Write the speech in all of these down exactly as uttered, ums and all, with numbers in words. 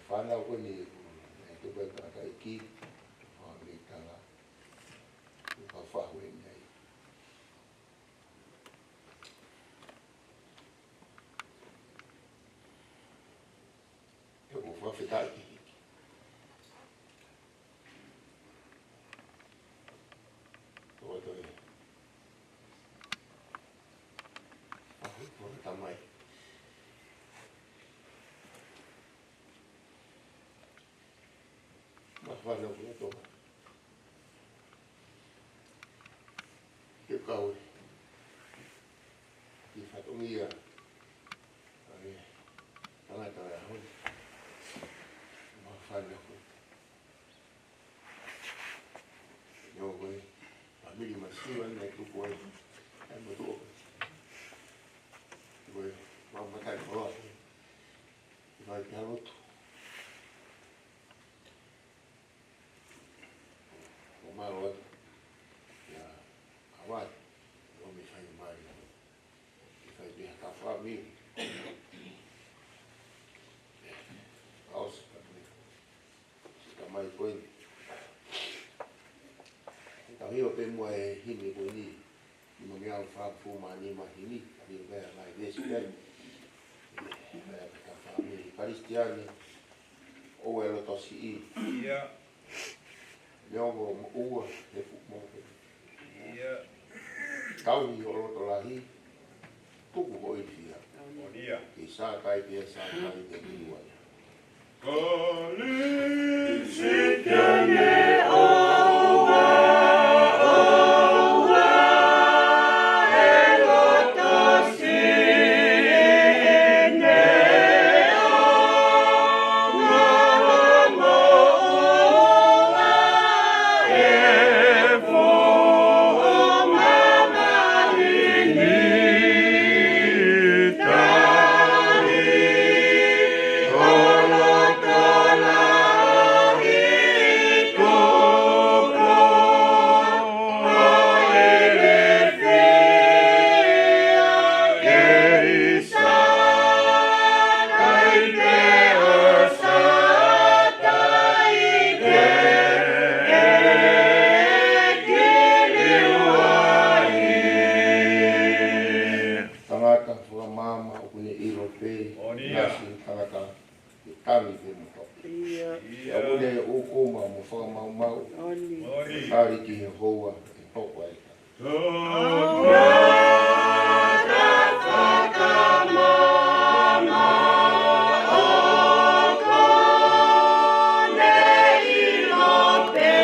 Fānau ko eni, ē, tuku e tangataʻeiki, ʻo ne tala, ʻo ka fahu e nei. Te u fakafetaʻi ki he ʻEiki. Tō atu e fahu ʻo e tamai. Māfana ʻaupito. Ke kau ki he fatongia ʻa e tangata ʻo e ʻaho ni. Māfana ʻaupito. Neongo e fāmili masiva naʻe tupu ai ʻa e motuʻa ko ē, ko e maʻu mataʻikoloa ko ē, ʻi he fai pē ha lotu. ʻO mālō atu ia Hawaii, ʻo mei fai mai, ʻi fai pē ha kau fāmili. ʻAosi ka mei Siʻi tamai ko eni. Tau hiva pē muʻa e himi ko eni. Nimangeau fāngofulu mā nima himi. Ka hiva pē ʻa e ngaahi veesi pē. Pea ka fāmili Kalisitiane, ʻoua ʻe loto siʻi. ʻIo. Neongo moʻua he fuʻu moʻua. ʻIo. Tauhi ho loto lahi. Tuku ho ilifia. ʻIo. Ke sātai pea sātai te kiwa. Kalisitiane ʻoua, ʻoua ʻe loto siʻi, neongo moʻua he fuʻu mamahi ni. Tangata fakamaama ʻoku ne ʻilo pē, ʻOni ia. Nasi tangata ʻe tangi pē mo toki. Ia. Ia. ʻOku ne ʻūkuma mo fakamaumau. ʻOni. ʻOni. Tali ki he houa ʻe hoko ai. Tangata fakamaama ʻoku ne ʻilo pē.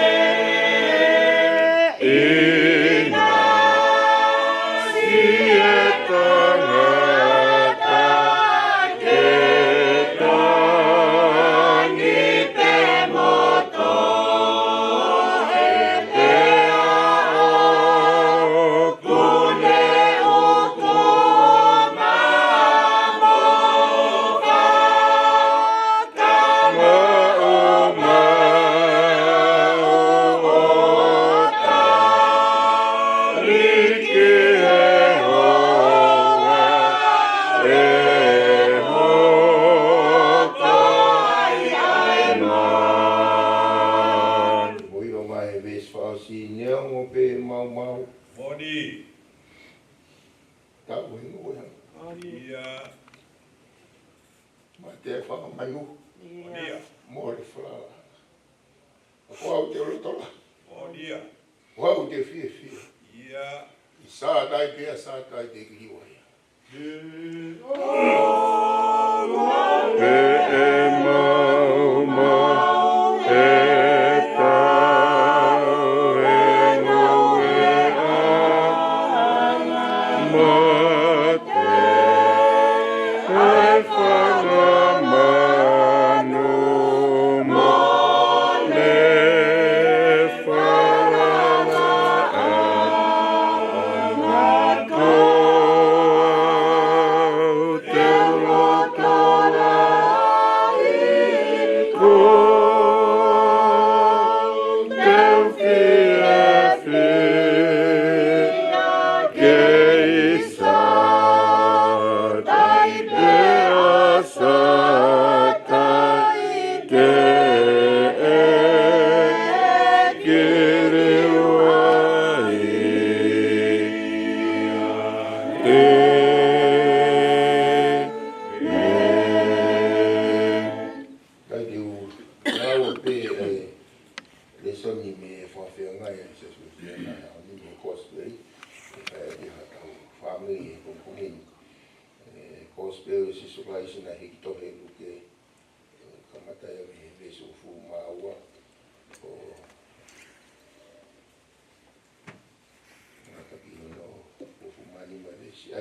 ʻIna siʻi tangata ke tangi pē mo toʻe pea ʻoku ne ʻūkuma mo fakamaumau ʻo tali ki he houa ʻe hoko ai ʻa e mā. Mou ʻilo mai e veesi fakaʻosi, neongo pē maumau. ʻOni. Tau hingoa. ʻOni. Ia. Mate fakamanu. ʻOni ia. Mole falala. Ko au te loto lahi. ʻOni ia. Ko au te fiefia. Ia. ʻI Sātai pea Sātai te kiliwa ia. Ia. Pea maumau e tau e ngāue ʻa mate. ʻAi fanga manu mo ne falala ʻa ko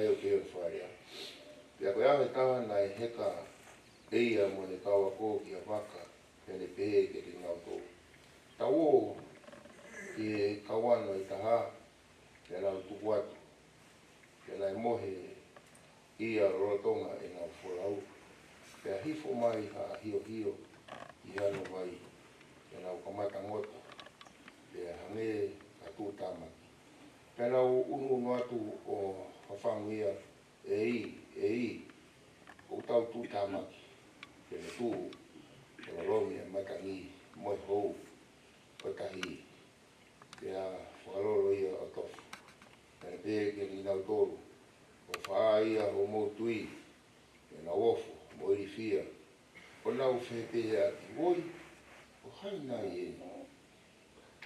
ʻo ke o farea. Pea ko e ʻaho ʻe taha naʻe heka ʻe ia mo ʻene kau ako ki ha vaka, pea ne pehē kiate kinautolu, Tau ō ki he kauano ʻe taha, pea nau tuku atu. Pea naʻe mohe ia lolotonga ʻenau folau. Pea hifo mai ha hiohio ʻi hano vai, pea nau kamata ngoto, pea hangē ha tuʻutāmaki. Pea nau ʻunuʻunu atu ʻo fafangu ia, ʻEiki, ʻEiki, ʻoku tau tuʻutāmaki. Pea ne tuʻu ʻo lolomi ʻa e matangi mo e hou ʻo e tahi, pea fakalolo ia ʻo tofu. Pea ne pehē kiate kinautolu, ʻOfa ia hoʻomou tui. Pea nau ofo mo ilifia, ʻo nau fepehēʻaki, Oi, ko hai nai eni,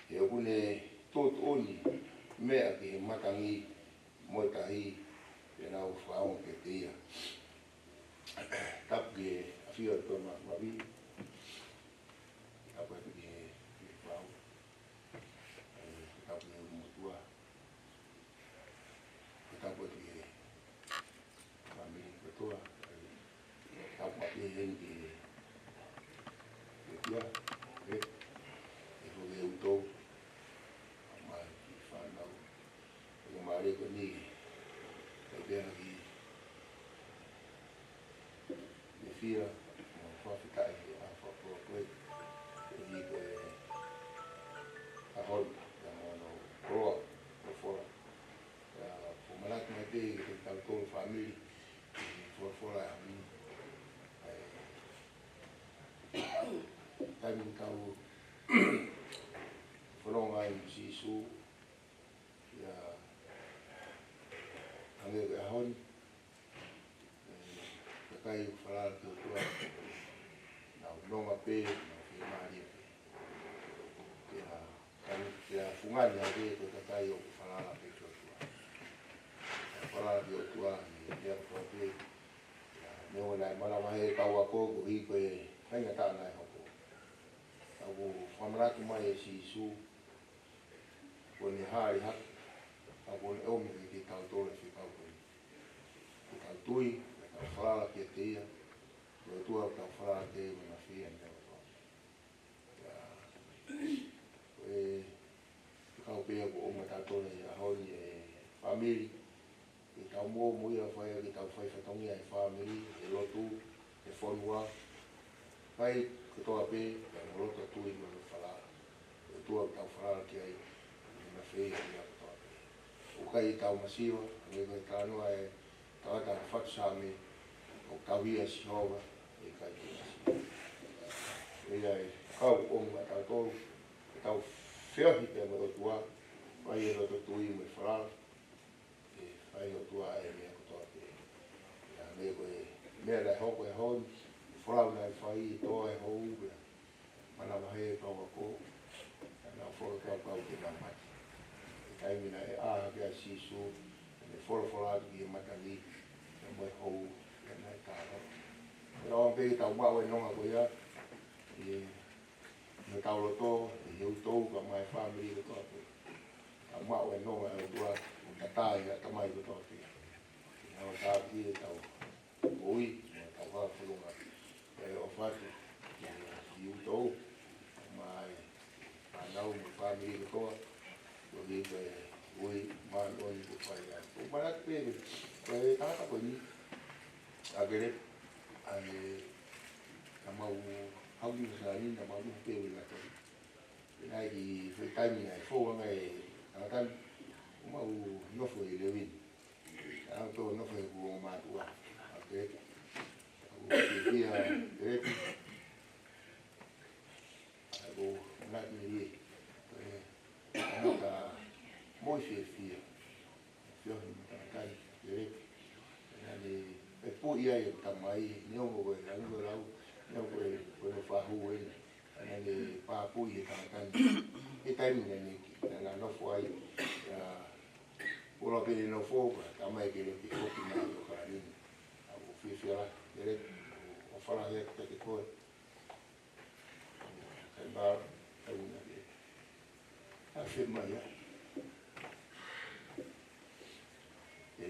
he ʻoku ne tuʻutuʻuni meʻa ki he matangi mo e tahi? Pea nau fakaongo kiate ia. Tapu ki he ʻafio ʻa e ʻOtua Māfimafi. Tapu atu ki he, ki he fau. ʻE, tapu ki he motuʻa. Tapu atu ki he fāmili kotoa. Tapu atu ki he, ki he, ki he, ʻe, ʻe, ko e ʻuto. Mai ki he fānau. ʻOku mālie ko eni, ʻe pehē ki he fiefia mo e fakafetaʻi he ʻaho fakakoloa ko eni, ko e ʻaho ni, pea mo hono koloa, folofola. Pea fakamanatu mai pē kiate kitautolu fāmili, ʻi he folofola ʻa e ʻaho ni. ʻE, taimi ʻoku tau fononga ai mo Sīsū, ia, hangē ko e ʻaho ni, ʻe, kakai ʻoku falala ki he ʻOtua, nau nonga pē, nau fiemālie pē. Pea, pea fungani ʻa e, ko e kakai ʻoku falala pē ki he ʻOtua. Falala ki he ʻOtua, ʻi he meʻa kotoa pē. Ia, neongo naʻe manavahē e kau ako, koeʻuhi ko e faingataʻa naʻe hoko. Ka ʻoku fakamanatu mai ʻe Sīsū, kuo ne hāʻele hake, ka kuo ne ʻomi kiate kitautolu e fekau ko eni. Ke tau tui, ke tau falala kiate ia, ko e ʻOtua ʻoku tau falala ki ai, ʻoku ne fai e meʻa kotoa. Ia, ko e fekau pē ia ʻoku ʻomai kiate kitautolu he ʻaho ni, ʻe fāmili, ke tau mō mo ia fai, ke tau fai fatongia he fāmili, he lotu, he fonua. Fai kotoa pē, kae mo loto tui mo loto falala. Ko e ʻOtua ʻoku tau falala ki ai, ʻoku ne fai e meʻa kotoa pē. ʻOku ʻikai ke tau masiva, hangē ko e talanoa ʻa e tangata fatu Saame, ʻoku tauhi ʻa Sihova, ʻe ʻikai ke masiva. ʻA ia ʻe kau ʻomi kiate kitautolu, ke tau feohi pē mo e ʻOtua, fai e loto tui mo e falala, ʻe fai ʻe he ʻOtua e meʻa kotoa pē. Ia, meʻa ko e, meʻa naʻe hoko he ʻaho ni, folau naʻe fai, tō e hou, ia, manavahē e kau ako, naʻa nau fakakaukau ke nau mate. He taimi naʻe ʻā hake ai ʻa Sīsū, naʻa ne folofola atu ki he matangi, pea mo e hou, pea naʻe tālolo. Pea ʻoua pē ke tau maʻu e nonga ko ia, ʻi he, ʻi hotau loto, ʻi he ʻuto, kae ʻumaʻā e fāmili kotoa pē. Tau maʻu e nonga ʻa e ʻOtua, ʻo tatā ʻi he ʻatamai kotoa pē. ʻI he ʻaho tāpuaki ʻetau moʻui, mo ʻetau fakafofonga. ʻE ʻofa atu ki he ʻuto, mo e fānau, mo e fāmili kotoa, koeʻuhi ko e ui māʻoniʻoni kuo fai ai. ʻOku manatu pē, ko e tangata ko eni, ʻa Kelepi, ʻa e, naʻa mau haʻu ki Nuʻusila ni, naʻa mau nofo pē ʻi Uelingatoni. Pea naʻe ʻi ai e foʻi taimi naʻe fou ange e tangata ni, ʻo mau nofo ʻi Leuini. Naʻa mau nofo he kuonga mātuʻa ʻa Kelepi. ʻOku fiefia ʻa Kelepi. ʻOku manatu melie. Ko e tangata moʻui fiefia. Feohi mo e tangata ni, Kelepi. Naʻa ne pē puʻi ai e tamai, neongo ko e lau, neongo ko e, ko e fahu eni. Naʻa ne pāpuʻi e tangata ni. He taimi naʻe ʻi ai, naʻa na nofo ai, ia, ʻo lava pē ʻene nofo, ka tamai Kelepi foki mai ʻo kalani. ʻOku fiefia lahi, Kelepi, ʻofa lahi atu kiate koe. Kai ba, kai una ke. A fe mai ia. ʻE.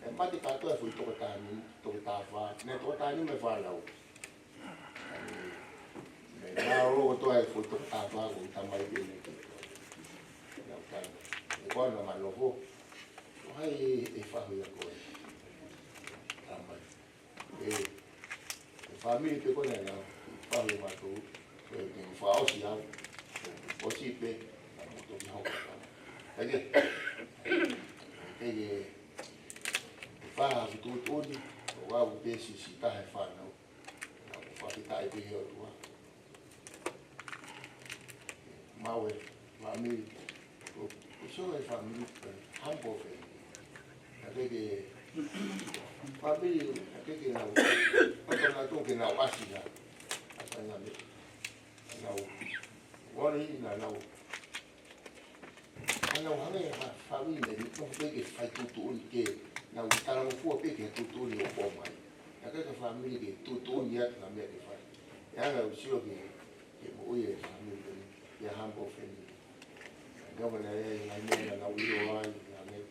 ʻE mate kātoa e foʻi toko taha ni, toko taha fā, ne toko taha ni mo e fānau. Meʻa nalo kotoa e foʻi toko taha fā ko e tamai pē ne ke. Nau tala. ʻE ko ena ma nofo. Ko hai e fahu ia ko e tamai. ʻE, e fāmili pē ko ena nau fahu ia mātou. Ko e te fakaʻosi au. ʻOsi pē, naʻa mo toki hoko. ʻEke. ʻEke. Faha ki tuʻutuʻuni, ʻo au pē siʻi taha e fānau. Naʻa ku fakafetaʻi pē he ʻOtua. Maʻu e fāmili, ʻo, ʻo sio e fāmili, humble family. Naʻe ʻikai ke, fāmili, naʻe ʻikai ke nau, ʻikai ke nau tō ke nau ʻasi na. ʻAsi na me, nau, wani na nau, ʻa nau hangē ha fāmili ne, nau pē ke fai tuʻutuʻuni ke, nau talangofua pē ke tuʻutuʻuni ʻo pō mai. Naʻe ʻikai ke fāmili ke tuʻutuʻuni atu na meʻa ke fai. ʻE anga ʻo sio ke, ke moʻui e fāmili ko eni, ia humble family. Nau mana e, ngai mena nau ʻilo ai, ngai,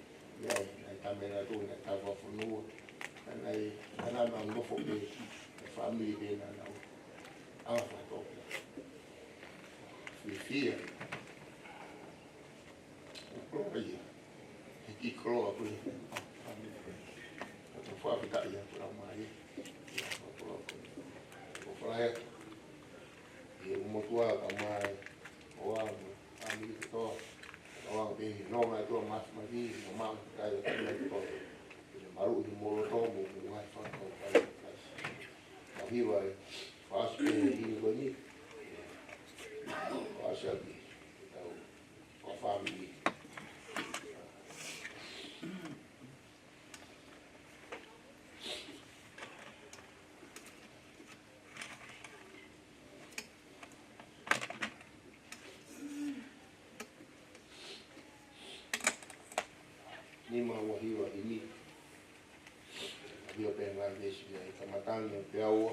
ia, ngai tamena tu, ngai tau fonua. Ngai, ngai nau nofo pē, e fāmili pē na nau. Anga fakatō. Fifia. Ko ia. He ki koloa ko ia. Ko e fakafetaʻi ia ko lau mai. Ko e fakafetaʻi. Ko e fakafetaʻi. Ia motuʻa ka mai. ʻO amo. Ami ki toa. ʻO amo pē. No ma toa mas ma ki. No ma kai ka mai toa. Malu i molo to mo mo ngai fakafetaʻi. Ka hiva e. Fasi pē hili ko eni. Fasi aki. Tau. Ko e fāmili. Nima ua hiva himi. Hiva pē ngaahi veesi ia ʻi he kamata ni pea ua.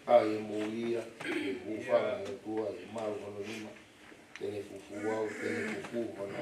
Ka ʻi he moʻui ia, ʻi he hūfanga he ʻOtua, ʻi he malu hono nima. Te ne fufū au, te ne fufū hono.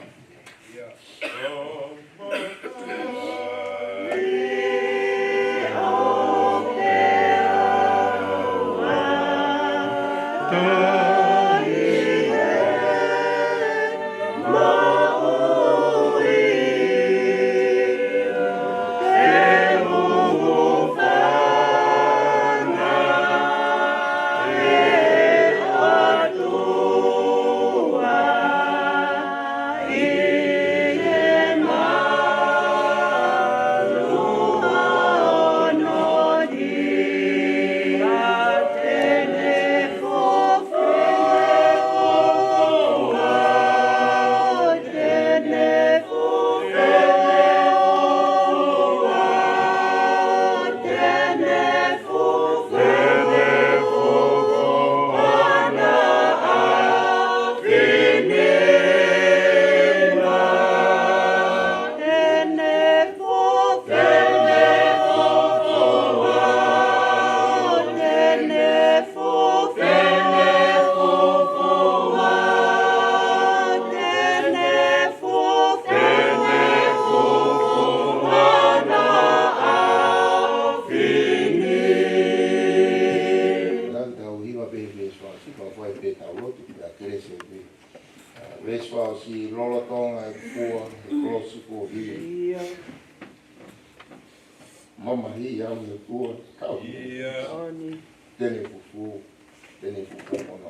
Mamahi au ʻOtua, kau. Ia. Tene fufū, tene fufū mono.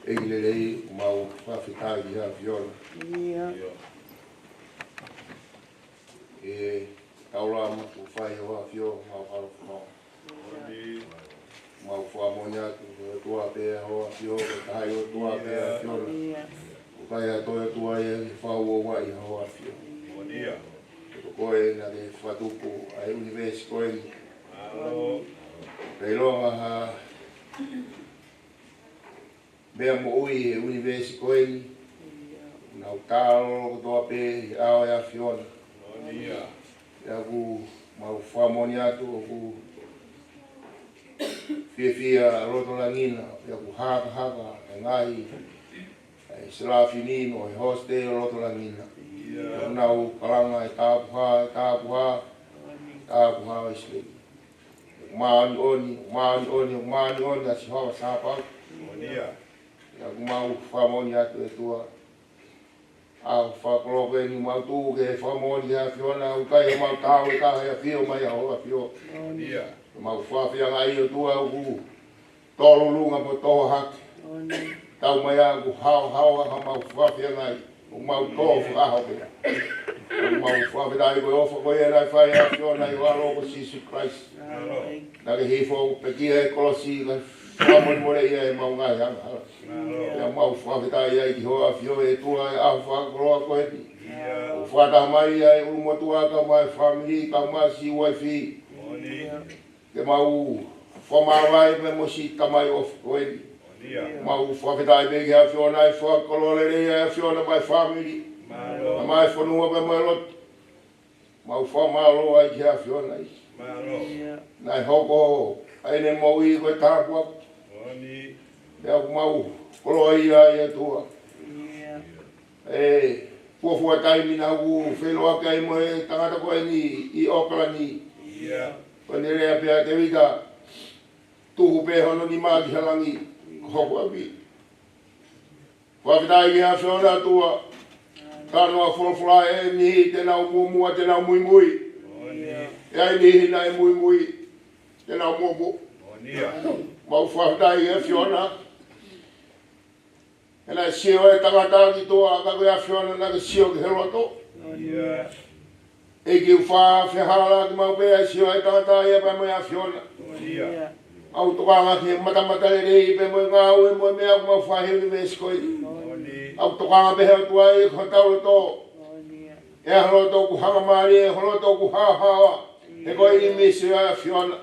ʻEiki lelei, mau fakafetaʻi ʻi he ʻAfiona. Ia. ʻE taula ma ku fai ʻo ʻAfio, mau falo fano. Mau fakamoʻoni atu, ko e ʻOtua pē ʻa e ʻAfio, ko e taha ʻOtua pē ʻa e ʻAfiona. Ia. ʻOku ʻikai ha toe ʻOtua ia ke fau ʻo ʻai ʻa e ʻAfio. Ia. Ko koe naʻa ke fakatupu ʻa e ʻunivēsi ko eni. Mālō. Pea ʻilonga ha meʻa moʻui ʻi he ʻunivēsi ko eni. Ia. Nau talo kotoa pē ʻi he ʻao ʻo e ʻAfiona. Ia. Pea ʻoku mau fakamoʻoni atu ʻoku fiefia ʻa loto langi na, pea ʻoku hakahaka ʻa e ngaahi, ʻa e selafini mo e hosite ʻo loto langi na. Ia. Pea ʻoku nau kalanga ʻe tāpuhā, ʻe tāpuhā, tāpuhā ʻa ʻIsileli. Māʻoniʻoni, māʻoniʻoni, māʻoniʻoni ʻa Sihova Sāpaoti. Ia. Pea ʻoku mau fakamoʻoni atu ʻe ʻOtua. ʻA e fakakoloa ko eni mau tuku ke fakamoʻoni ʻa e ʻAfiona, ʻoku ʻikai ke mau tau ʻe taha ʻe ʻafio mai ʻa ho ʻAfio. Ia. Mau fakafeangai ʻOtua ʻoku tō lulunga mo tō hake. Tau mai ʻa ʻoku haohaoa ʻa homau fakafeangai. ʻOku mau tō fakaaho pē. ʻOku mau fakafetaʻi ko e ʻofa ko ia naʻe fai ʻe he ʻAfiona ʻi he ʻAlo ko Sīsū Kalaisi. Naʻa ke hifo ʻo pekia ʻi he kolosi ka fakamolemoleʻi ʻa ʻemau ngaahi angahala. Pea mau fakafetaʻi ai ki ho ʻAfio ʻe ʻOtua ʻi he ʻaho fakakoloa ko eni. ʻOku fakataha mai ʻa e ʻulumotuʻa kae ʻumaʻā e fāmili, kae ʻumaʻā siʻi uaifi. Ke mau fakamālō ai pē mo siʻi tamai ʻofa ko eni. Mau fakafetaʻi pē ki he ʻAfiona ʻi he fakakoloa lelei ʻa e ʻAfiona maʻa e fāmili. Maʻa e fonua pea mo e lotu. Mau fakamālō ai ki he ʻAfiona ʻi he naʻe hoko ʻa ʻene moʻui ko e tāpuaki. Pea ʻoku mau koloaʻia ai ʻOtua. ʻE fuofua taimi naʻa ku feʻiloaki ai mo e tangata ko eni ʻi ʻOkalani. Ko ʻene lea pē ʻa Tēvita, tuhu pē hono nima ki he langi, ko hoku ʻapi. Fakafetaʻi ki he ʻAfiona ʻOtua. Talanoa folofola ʻe niʻihi te nau muʻomuʻa, te nau muimui. ʻE ʻi ai e niʻihi naʻe muimui, te nau muʻomuʻa. Mau fakafetaʻi ki he ʻAfiona. He naʻe sio e tangata ki tuʻa, ka ko e ʻAfiona naʻa ke sio ki he loto. ʻEiki, ʻoku fakafiefia ʻa kimautolu pea sio e tangata ia pea mo e ʻAfiona. ʻOku tokanga ki he matamatalelei pea mo e ngāue mo e meʻa ʻoku mau fai he ʻunivēsi ko eni. ʻOku tokanga pē he ʻOtua ʻi hotau loto. ʻE ha loto ʻoku hangamālie, ʻe ha loto ʻoku haohaoa. He ko e ʻi misi ʻa e ʻAfiona.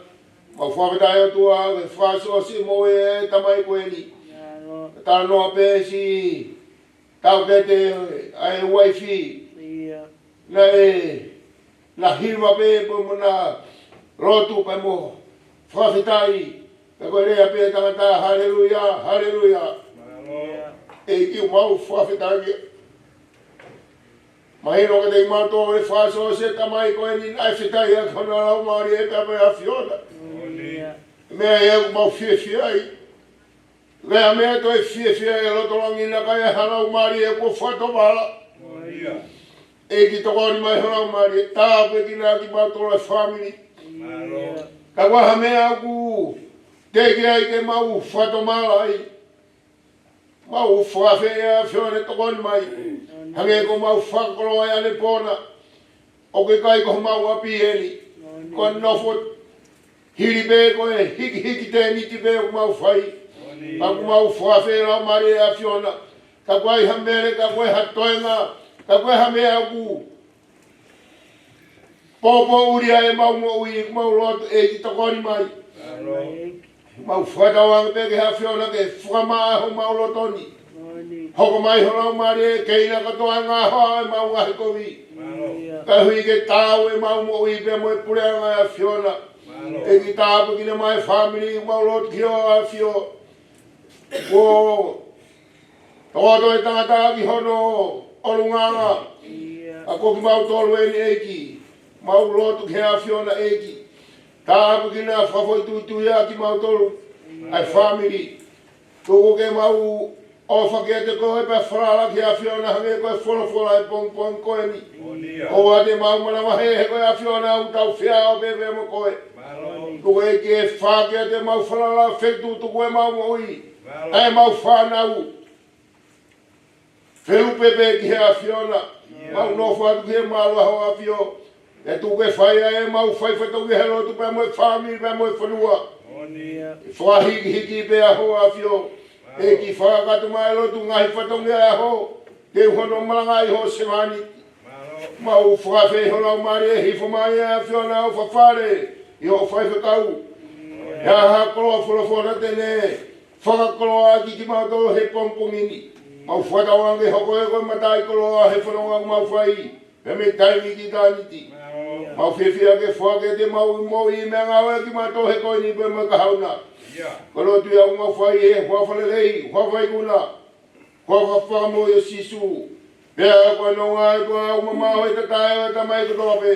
Mau fakafetaʻi ʻOtua, ke fakaʻosiʻosi mo e tamai ko eni. Talanoa pē siʻi taukete ʻa e uaifi. Naʻe, naʻa hiva pē pea mo na lotu pea mo fakafetaʻi. Pea ko e lea pē tangata, haleluia, haleluia. ʻEiki, mau fakafetaʻi. Mahino kiate kimautolu e fakasosi e tamai ko eni naʻe fetaʻi ʻaki hono laumālie pea mo e ʻAfiona. Meʻa ia ʻoku mau fiefia ai. Meʻa, meʻa toe fiefia e loto langi naʻe ʻikai ha laumālie kuo fakatomala. ʻEiki, tokoni mai ho laumālie, tāpuekina kimautolu e fāmili. Ka ko ha meʻa ʻoku teʻeki ai ke mau fakatomala ai, mau fakafeʻao ʻe ʻAfiona, tokoni mai. Hangē ko ʻemau fakakoloa ʻi ʻAnepona, ʻoku ʻikai ko homau ʻapi eni. Ko e nofo hili pē ko e hikihiki tēniti pē ʻoku mau fai. Ka ʻoku mau fakafeʻao e laumālie ʻo e ʻAfiona. Ka ko e hā ha mele, ka ko e hā ha toenga, ka ko e hā ha meʻa ʻoku poupouʻi ai ʻemau moʻui, ʻoku mau lotu, ʻEiki, tokoni mai. Mau fakatauange pē ki he ʻAfiona ke fakamaʻa homau loto ni. Hoko mai ho laumālie ke ina kātoa e ngaahi hoa ʻo ʻemau ngaahi kovi. Kae ʻuhi ke taau ʻemau moʻui pea mo e puleʻanga ʻo e ʻAfiona. ʻEiki, tāpuekina mai e fāmili, mau lotu ki ho ʻAfio. Kuo tō atu e tangata ki hono ʻulungaanga. Ka ko kimautolu eni, ʻEiki, mau lotu ki he ʻAfiona, ʻEiki. Tāpuekina, fakafoʻituitui ʻa kimautolu, ʻa e fāmili. Tuku ke mau ʻofa kiate koe pea falala ki he ʻAfiona hangē ko e folofola he pongipongi ko eni. ʻOua te mau manavahē he ko e ʻAfiona ʻoku tau feʻao pē pea mo koe. Tuku, ʻEiki, ke fai kiate kimautolu e falala, fetuʻutuʻu ʻemau moʻui, ʻa ʻemau fānau. Feʻao pē pea ki he ʻAfiona. Mau nofo atu ki he mālō ʻa ho ʻAfio. Pea tuku ke fai ai ʻemau fai fatongia he lotu pea mo e fāmili pea mo e fonua. Fakahikihiki pē ʻa ho ʻAfio. ʻEiki, fakakakato mai e lotu, ngaahi fatongia ʻa e ʻaho, ke u hono malangaʻi ho sevāniti. Mau fakafeʻao ho laumālie, hifo mai ʻa e ʻAfiona ʻo fafale ʻi hoʻo faifekau. ʻI ha koloa folofola te ne fakakoloa ʻaki kimautolu he pongipongi ni. Mau fakatauange ke hoko ia ko e mataʻikoloa he fononga ʻoku mau fai, pea mei taimi ki ʻitāniti. Mau fiefia ke foaki atu ʻemau moʻui mo e ngāue ʻa kimautolu he ko eni pea mo e kahaʻu na. Ko e lotu ia ʻoku mau fai he huafa lelei, huafa ikuna, huafa fakamoʻui ʻo Sīsū. Pea ko e nonga ʻa e ʻOtua ʻoku mamaʻo he tatae ʻo e tamai kotoa pē,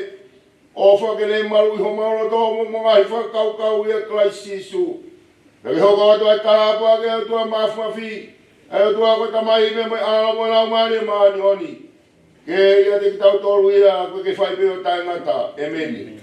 ʻofa ke ne maluʻi homau loto mo homau ngaahi fakakaukau ʻia Kalaisi Sīsū. Pea ke hoko atu ʻa e tāpuaki ʻa e ʻOtua Māfimafi, ʻa e ʻOtua ko e Tamai pea mo e ʻAlo mo e Laumālie Māʻoniʻoni, ke ʻiate kitautolu ia, ko e ke fai pē ʻo taʻengata. ʻEmeni.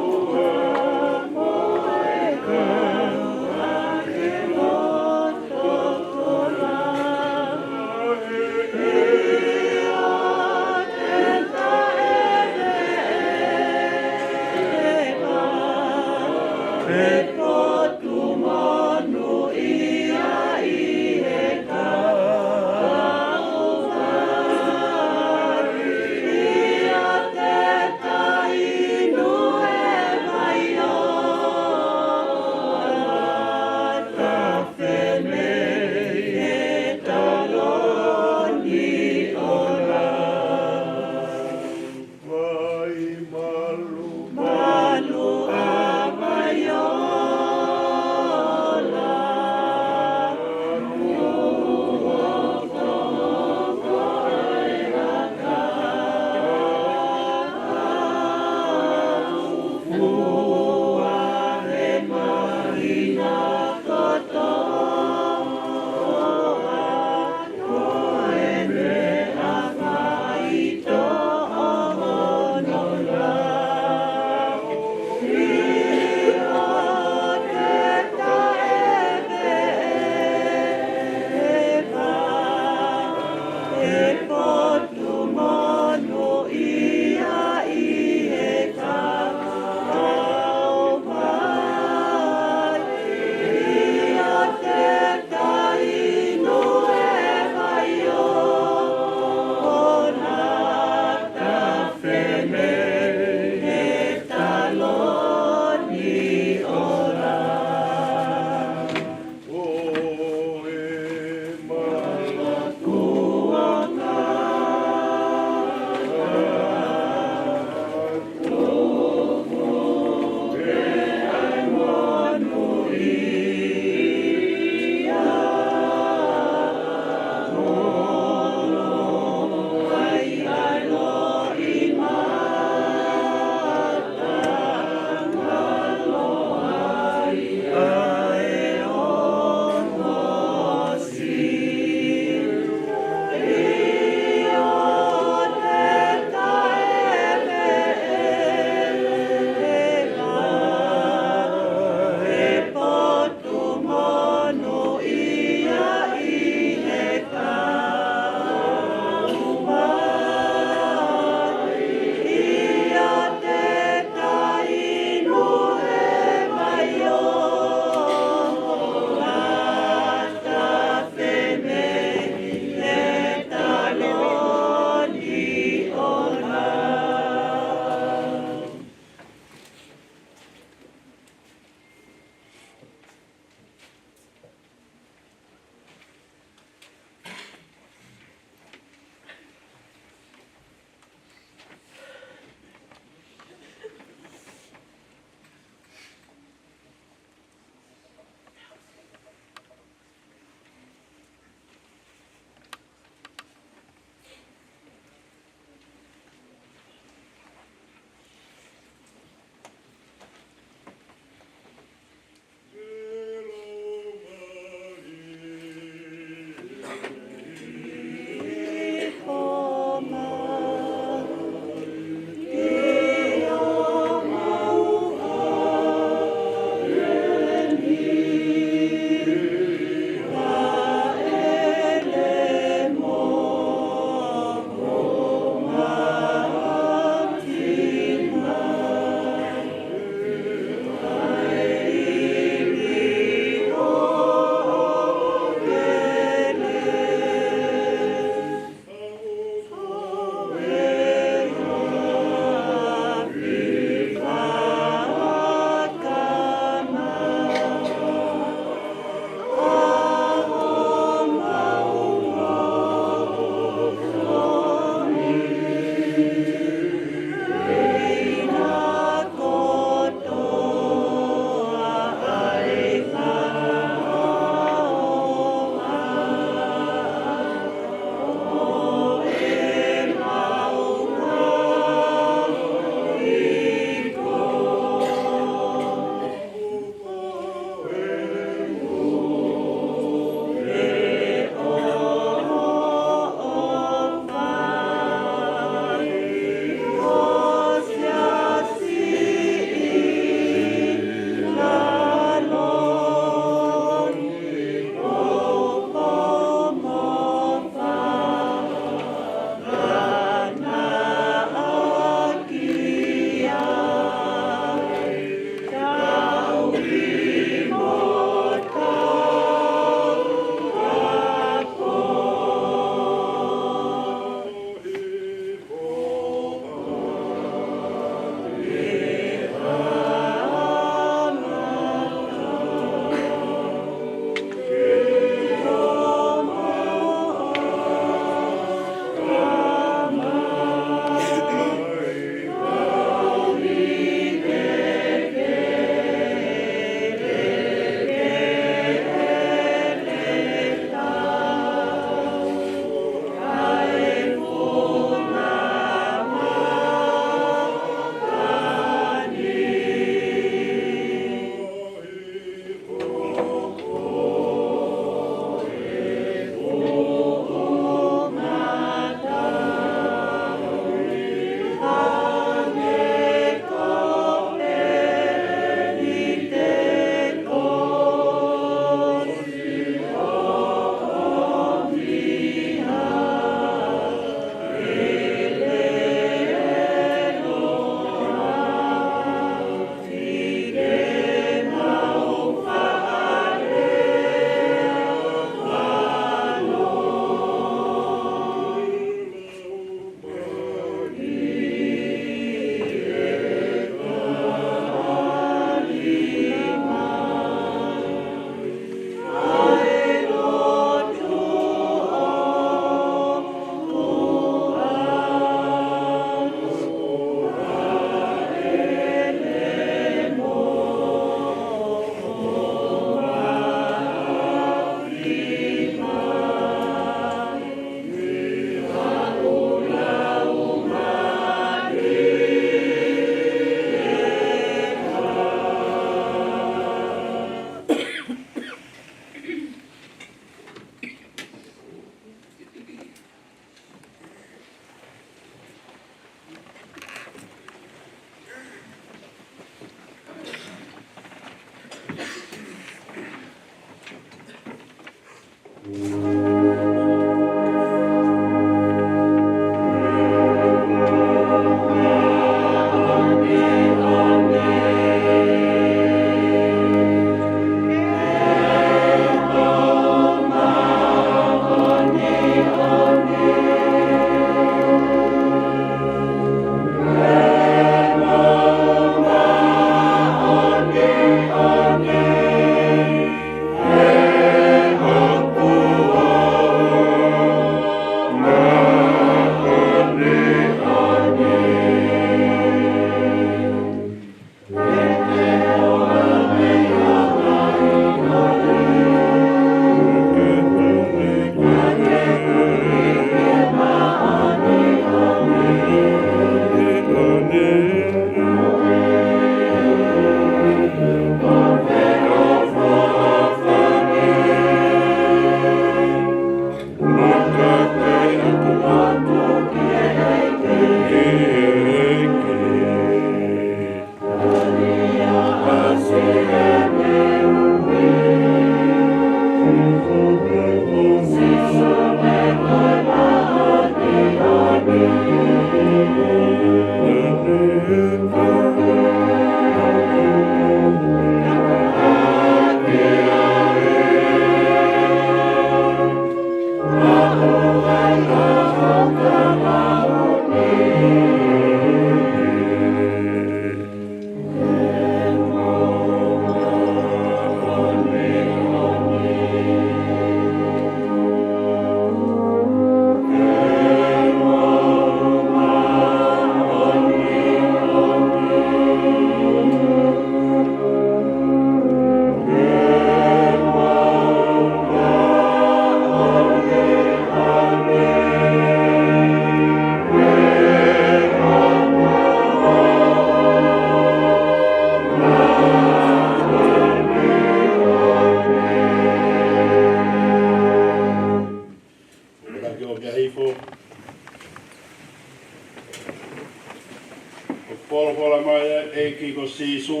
ʻEiki ko Sīsū,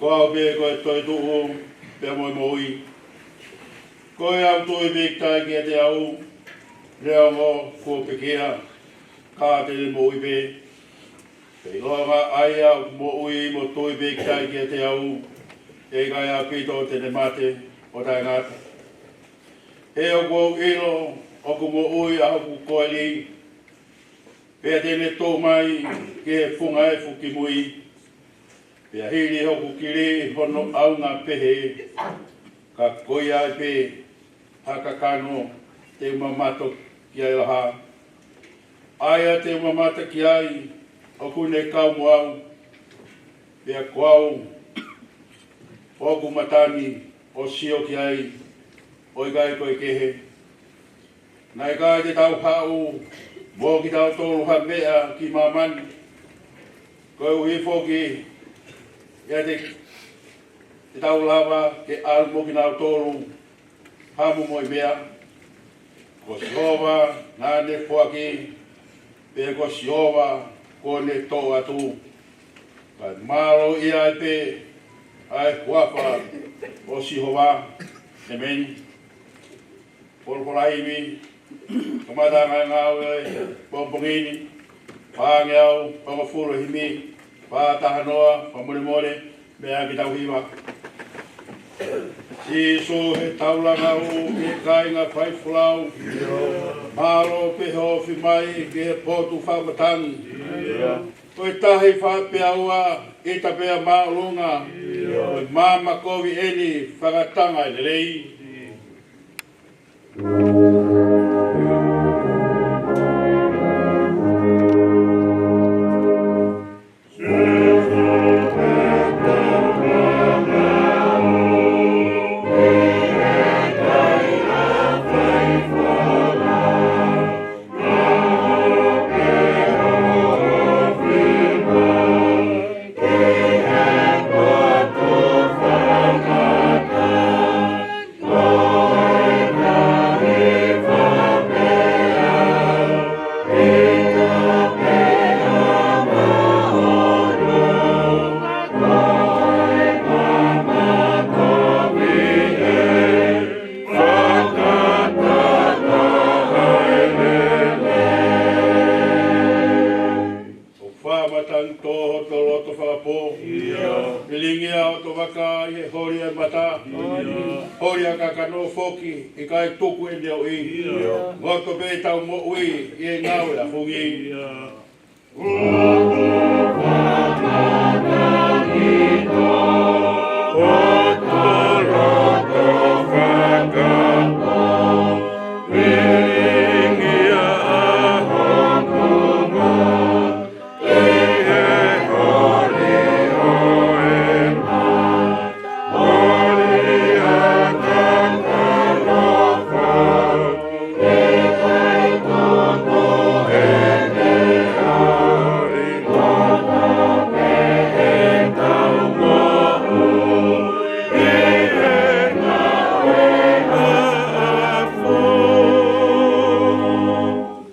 ko au pē ko e toetuʻu pea mo e moʻui. Ko ia ʻoku tui pīkitai kiate au, neongo kuo pekia, ka te ne moʻui pē. Pea ʻilonga ʻa ia ʻoku moʻui mo tui pīkitai kiate au, ʻe ʻikai ʻaupito te ne mate ʻo taʻengata. He ʻoku ou ʻilo ʻoku moʻui ʻa hoku koeli, pea te ne tuʻu mai ki he funga efu kimui. Pea hili hoku kili hono ʻaunga pehē, ka ko ia ai pē ha kakano te u mamata ki ai lahi. ʻA ia te u mamata ki ai ʻoku ne kau mo au, pea ko au ʻoku matangi ʻo sio ki ai, ʻo ʻikai ko e kehe. Naʻe ʻikai te tau haʻu mo kitautolu ha meʻa ki māmani, koeʻuhi foki ʻiate, te tau lava ke ʻalu mo kinautolu ha momoʻi meʻa. Ko Sihova naʻa ne foaki, pea ko Sihova kuo ne toʻo atu. Kae mālō ia ai pē ʻa e huafa ʻo Sihova. ʻĒmeni. Folofola himi, kamata ngāue pongipongi ni, fāngeau hongofulu himi, fā taha noa, fakamolemole, meʻa ke tau hiva. Sīsū he taulanga ʻo e kāinga faifolau, mālō pē hoʻo ofi mai ki he potu fakamatangi. Ko e tahi fakapeaua ʻi he tape māʻolunga, ko e maama kovi eni fakatanga e lelei. ʻOku fakamatangi tō hoto loto fakapō. ʻIo. Lilingia hoto vaka ʻi he holi ʻa e mata. ʻIo. Holi ʻa e kakano foki, ʻikai tuku ʻe neoʻi. ʻIo. Ngoto pē ʻetau moʻui ʻi he ngāue ʻa e fungi. ʻIo.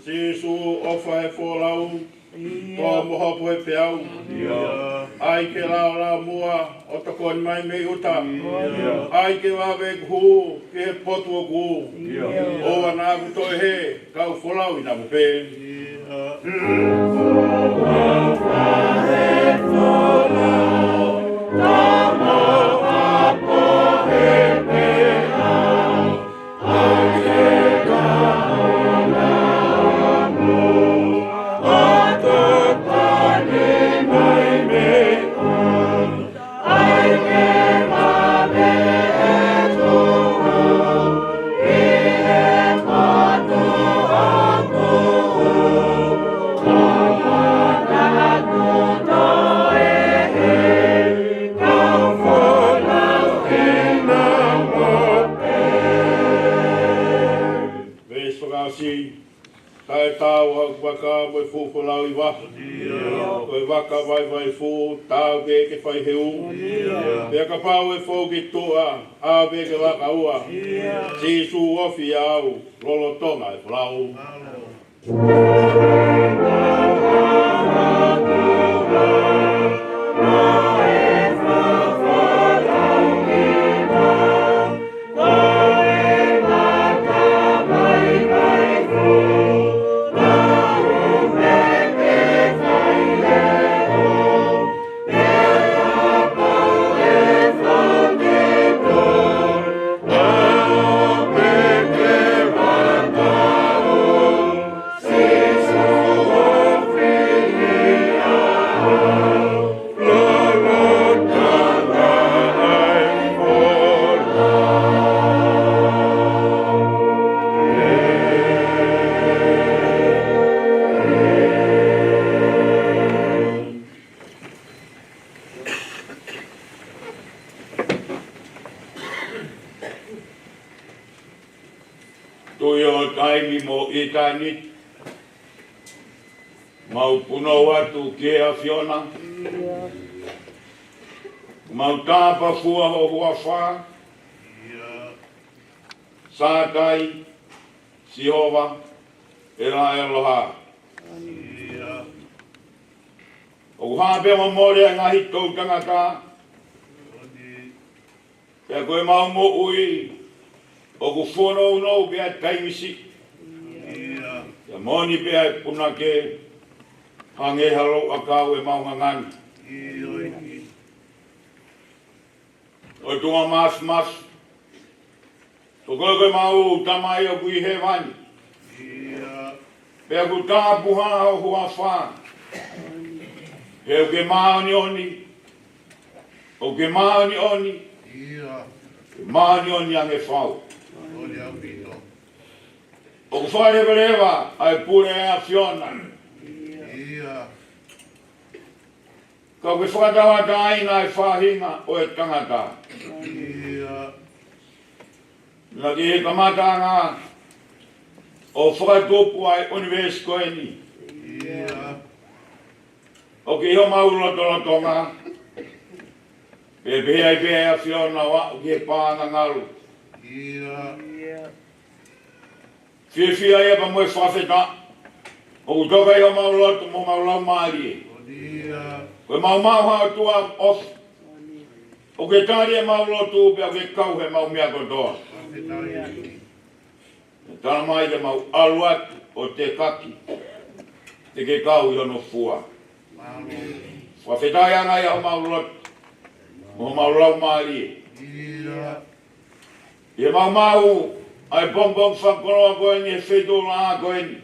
Sīsū ʻofa he folau, ʻio, tō mo hopo he peau. ʻIo. ʻAi ke laolao muʻa ʻo tokoni mai mei ʻuta. ʻIo. ʻAi ke vave ʻeku hū ki he potu ʻoku. ʻIo. ʻOua naʻa ku toe hē, kau folau ʻi namu pē. ʻIo. Veesi fakaʻosi, taʻetaau ʻa hoku vaka mo e fuʻu folau ʻi vaha. ʻIo. Ko e vaka vaivai fuʻu, taau pē ke fai heu. ʻIo. Pea kapau ʻe fou ki tuʻa, ʻalu pē ke vaka ua. ʻIo. Sīsū ofi au, lolotonga e folau. Mālō. Tuʻi ʻo taimi mo ʻitāniti, mau punou atu ki he ʻAfiona. Mau tāpafua ho huafa, Sātai, Sihova, ʻEla ʻEloha. ʻOku hā pea mo mole ʻa e ngaahi toʻutangata, pea ko ʻemau moʻui ʻoku fonounou pē ʻa e taimi siʻi. Pea moʻoni pē ʻa e punake, hangē ha louʻakau ʻemau ngangana. ʻOtua Māfimafi, ko koe ko ʻemau Tamai ʻoku ʻi hēvani. Pea ʻoku tāpuhā ho huafa. He ʻoku ke māʻoniʻoni. ʻOku ke māʻoniʻoni. Māʻoniʻoni ange fau. ʻOku fakaleveleva ʻa e pule ʻa e ʻAfiona. Ka ʻoku ke fakatauʻatāina ʻa e faʻahinga ʻo e tangata. Naʻa ke ʻi he kamataʻanga ʻo fakatupu ʻa e ʻunivēsi ko eni. ʻOku ʻi homau lotolotonga. Pea pehē ai pē ʻa e ʻAfiona ʻo aʻu ki he paʻanga ngalu. Fiefia ia pea mo e fakafetaʻi. ʻOku toka ʻi homau loto mo homau laumālie. Ko ʻemau maʻu ha ʻOtua ʻofa. ʻOku ke tali ʻemau lotu pea ʻoku ke kau heʻemau meʻa kotoa. Tala mai ke mau ʻalu atu ʻo tekaki. Te ke kau ʻi hono fua. Fakafetaʻi ange ia homau loto mo homau laumālie. ʻI heʻemau maʻu ʻa e pongipongi fakakoloa ko eni he feituʻu laʻā ko eni.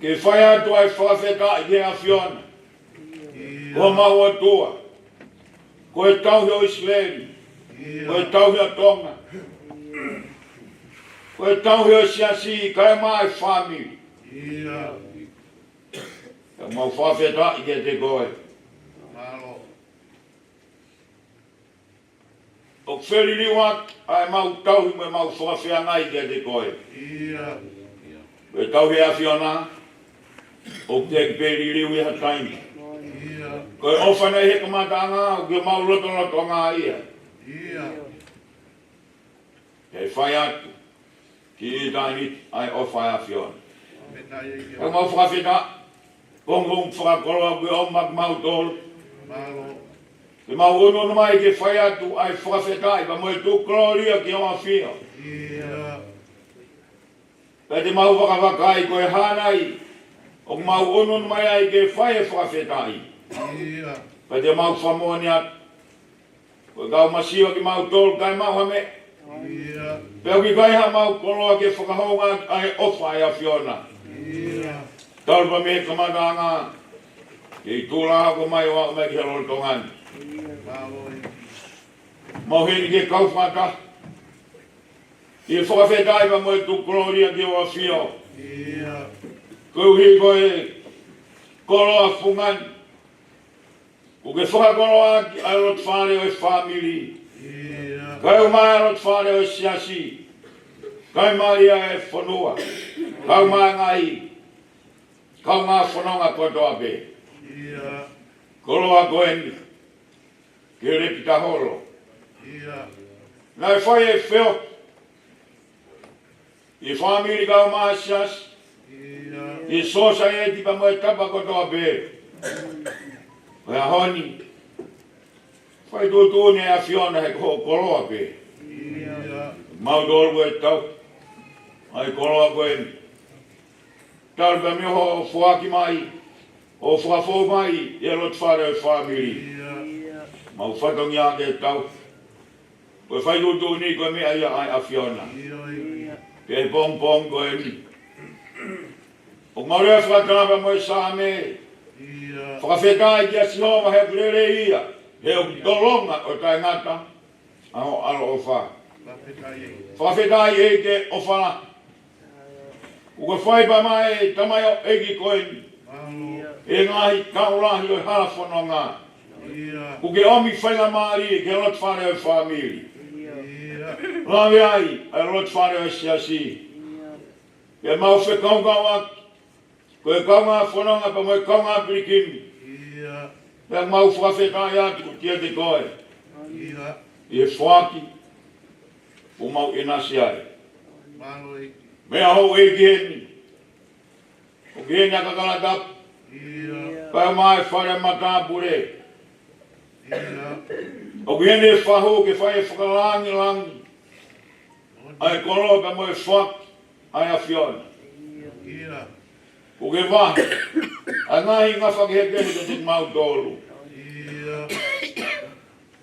Ke fai atu ʻa e fakafetaʻi ki he ʻAfiona. Ko homau ʻOtua. Ko e Tauhi ʻo ʻIsileli. Ko e Tauhi ʻo Tonga. Ko e Tauhi ʻo e Siasi, kae ʻumaʻā e fāmili. Ka mau fakafetaʻi kiate koe. ʻOku feliliu atu ʻa ʻemau tauhi mo ʻemau fakafeangai kiate koe. Ko e tauhi ʻa e ʻAfiona, ʻoku teʻeki pē liliu ia ha taimi. Ko e ʻofa naʻe ʻi he kamataʻanga, ʻoku ʻi homau lotolotonga ia. Ke fai atu ki ʻitāniti ʻa e ʻofa ʻa e ʻAfiona. Ka mau fakafetaʻi, pongipongi fakakoloa kuo ʻomai kimautolu. Ke mau ʻunuʻunu mai ke fai atu ʻa e fakafetaʻi pea mo e tuʻu kolōlia ki ho ʻAfio. Pea te mau vakavakai ko e hā nai ʻoku mau ʻunuʻunu mai ai ke fai e fakafetaʻi. Pea te mau fakamoʻoni atu ko e kau masiva kimautolu kae maʻu ha meʻa. Pea ʻoku ʻikai haʻamau koloa ke fakahounga ʻa e ʻofa ʻa e ʻAfiona. Talu pē mei he kamataʻanga, ke ʻi tula hoko mai ʻo aʻu mai ki he lolotonga ni. Mau heni ke kau fakataha ʻi he fakafetaʻi pea mo e tuʻu kolōlia ki ho ʻAfio. Koeʻuhi ko e koloa fungani ʻoku ke fakakoloa ʻaki ʻa e loto fale ʻo e fāmili. Kae ʻumaʻā e loto fale ʻo e siasi. Kae ʻumaʻā e fonua. Kae ʻumaʻā e ngaahi kaungā fononga kotoa pē. Koloa ko eni ki he Lepitaholo. Naʻe fai e feohi ʻi he fāmili kae ʻumaʻā e siasi, ʻi he sōsaieti pea mo e tapa kotoa pē. Ko e ʻaho ni, fai tuʻutuʻuni ʻe he ʻAfiona he ko hoʻo koloa pē. Mau tolu ko e tau ʻa e koloa ko eni. Talu pē mei hoʻo foaki mai, hoʻo fakafou mai ʻi he loto fale ʻo e fāmili. Mau fatongia ke tau. Ko e fai tuʻutuʻuni ko e meʻa ia ʻa e ʻAfiona. Pea ʻi he pongipongi ko eni, ʻoku mau lea fakataha mo e Saame. Fakafetaʻi kia Sihova he ʻoku lelei ia, he ʻoku tolonga ʻo taʻengata ʻa hono ʻaloʻofa. Fakafetaʻi ʻEiki ʻofa lahi. ʻOku ke fai pē maʻa e tamaioʻeiki ko eni e ngaahi taʻu lahi ʻo e hala fononga. ʻOku ke ʻomi faingamālie ki he loto fale ʻo e fāmili. Lave ai ʻa e loto fale ʻo e siasi. Pea mau fekaukauʻaki, ko e kaungā fononga pea mo e kaungā pilikimi. Pea mau fakafetaʻi atu kiate koe ʻi he foaki kuo mau ʻinasi ai. Meʻa houʻeiki eni, ʻoku ʻi heni ʻa Kakalatapu, kae ʻumaʻā e fale matāpule. ʻOku ʻi heni e fahu ke fai e fakalangilangi ʻa e kolo pea mo e foaki ʻa e ʻAfiona. Kuo ke vahe ʻa e ngaahi ngafa kehekehe kiate kimautolu.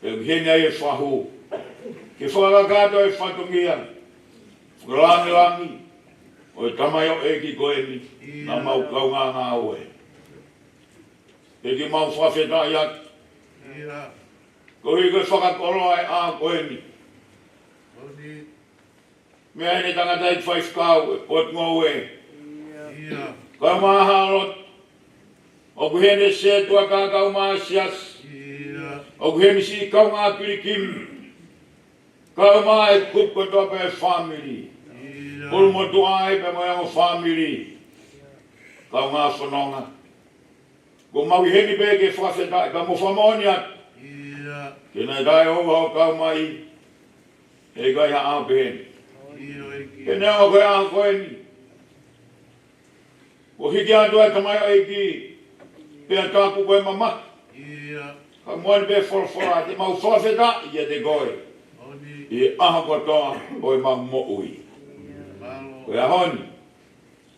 Pea ʻoku ʻi heni ai e fahu ke fakakakato e fatongia fakalangilangi ʻo e tamaioʻeiki ko eni naʻa mau kaungā ngāue. Pea ke mau fakafetaʻi atu koeʻuhi ko e fakakoloa e ʻaho ko eni. Meʻa eni e tangataʻeiki faifekau e potungāue, kae ʻumaʻā haʻa lotu. ʻOku ʻi heni e sētuata kae ʻumaʻā e siasi. ʻOku ʻi heni siʻi kaungā pilikimi, kae ʻumaʻā e kupu kotoa pē e fāmili. Pulu motuʻa ai pea mo e ongo fāmili. Kaungā fononga, kuo mau ʻi heni pē ke fakafetaʻi pea mo fakamoʻoni atu ke naʻe taʻeʻoua hoʻo kau mai, he ʻikai ha ʻaho peheni. He neongo ko e ʻaho ko eni kuo hiki atu ʻa e tamaioʻeiki pea tapu ko e mamahi, ka moʻoni pē folofola, te mau fakafetaʻi kiate koe ʻi he ʻaho kotoa ʻo ʻemau moʻui. Ko e ʻaho ni,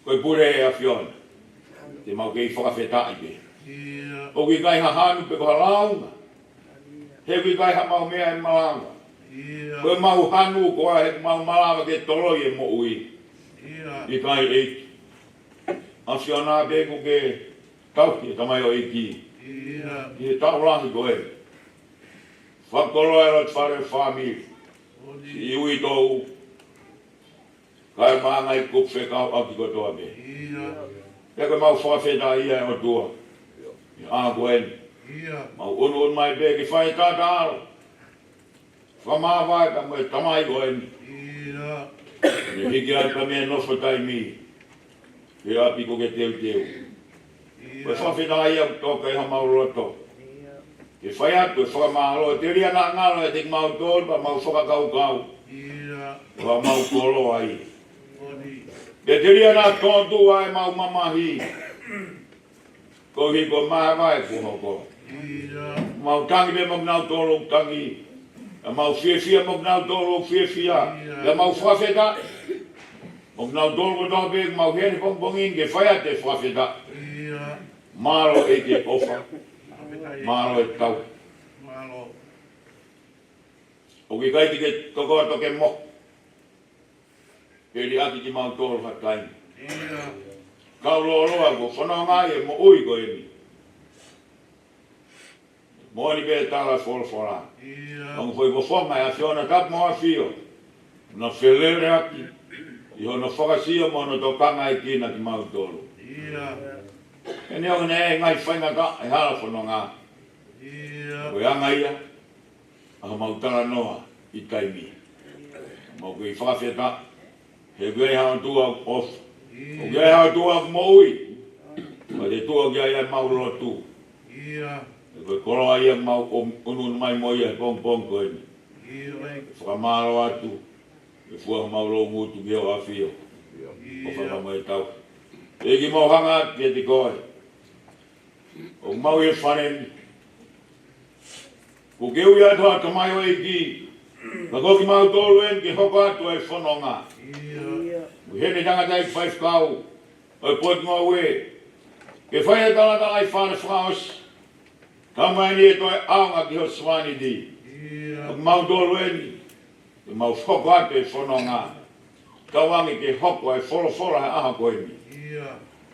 ko e pule ʻa e ʻAfiona, te mau kei fakafetaʻi pē. ʻOku ʻikai ha hanu pe ko ha lāunga, he ʻoku ʻikai haʻamau meʻa ʻe malava. Ko ʻemau hanu ko ā he ʻoku mau malava ke toloi e moʻui? ʻIkai, ʻEiki. ʻAfiona pē kuo ke tauhi e tamaioʻeiki ʻi he taʻu lahi ko eni. Fakakoloa e loto fale ʻo e fāmili, siʻi uitou, kae ʻumaʻā e ngaahi kupu fekauʻaki kotoa pē. Pea ko ʻemau fakafetaʻi ʻe ʻOtua ʻi he ʻaho ko eni. Mau ʻunuʻunu mai pē ke fai e tataalo fakamāvae pea mo e tamai ko eni, ke hiki ai pea mei he nofo taimi ki he ʻapi kuo ke teuteu. Ko e fakafetaʻi ia ʻoku toka ʻi homau loto ke fai atu e fakamālō. Telia naʻa ngalo ʻiate kimautolu pea mau fakakaukau, ko homau koloa ia. Pea telia naʻa tōtuʻa ʻemau mamahi koeʻuhi ko e māvae kuo hoko. Mau tangi pē mo kinautolu ʻoku tangi, pea mau fiefia mo kinautolu ʻoku fiefia, pea mau fakafetaʻi mo kinautolu kotoa pē ʻoku mau ʻi heni pongipongi ni ke fai atu e fakafetaʻi. Mālō ʻEiki e ʻofa. Mālō e tauhi. ʻOku ʻikai te ke tokoto ke mohe ke liʻaki kimautolu ha taimi. Kau lōloa kuo fononga ai e moʻui ko eni. Moʻoni pē e tala e folofola, ongo foʻi fofonga ʻa e ʻAfiona, tapu mo ʻAfio, naʻa feleleʻaki ʻi hono fakasio mo hono tokangaekina kimautolu. He neongo ʻa e ngaahi faingataʻa e hala fononga, ko e anga ia ʻa homau talanoa ʻi taimi. Mau kei fakafetaʻi he ʻoku ʻi ai ha ʻOtua ʻoku ʻofa. ʻOku ʻi ai ha ʻOtua ʻoku moʻui. Pea te tuʻu ki ai ʻemau lotu. He ko e koloa ia ʻoku mau ʻunuʻunu mai mo ia he pongipongi ko eni. Fakamālō atu, ʻe fua homau loungutu ki hoʻo ʻAfio. ʻOfa pea mo e tauhi. ʻEiki, mau hanga atu kiate koe. ʻOku mau ʻi he fale ni, kuo ke ui atu haʻo tamaioʻeiki, ka ko kimautolu eni ke hoko atu e fononga. ʻOku ʻi heni e tangataʻeiki faifekau ʻo e potungāue ke fai e talatalaifale fakaʻosi. Talamai ʻe he toe ʻaonga ki hoʻo sevāniti, ko kimautolu eni ke mau hoko atu e fononga. Tauange ke hoko e folofola he ʻaho ko eni,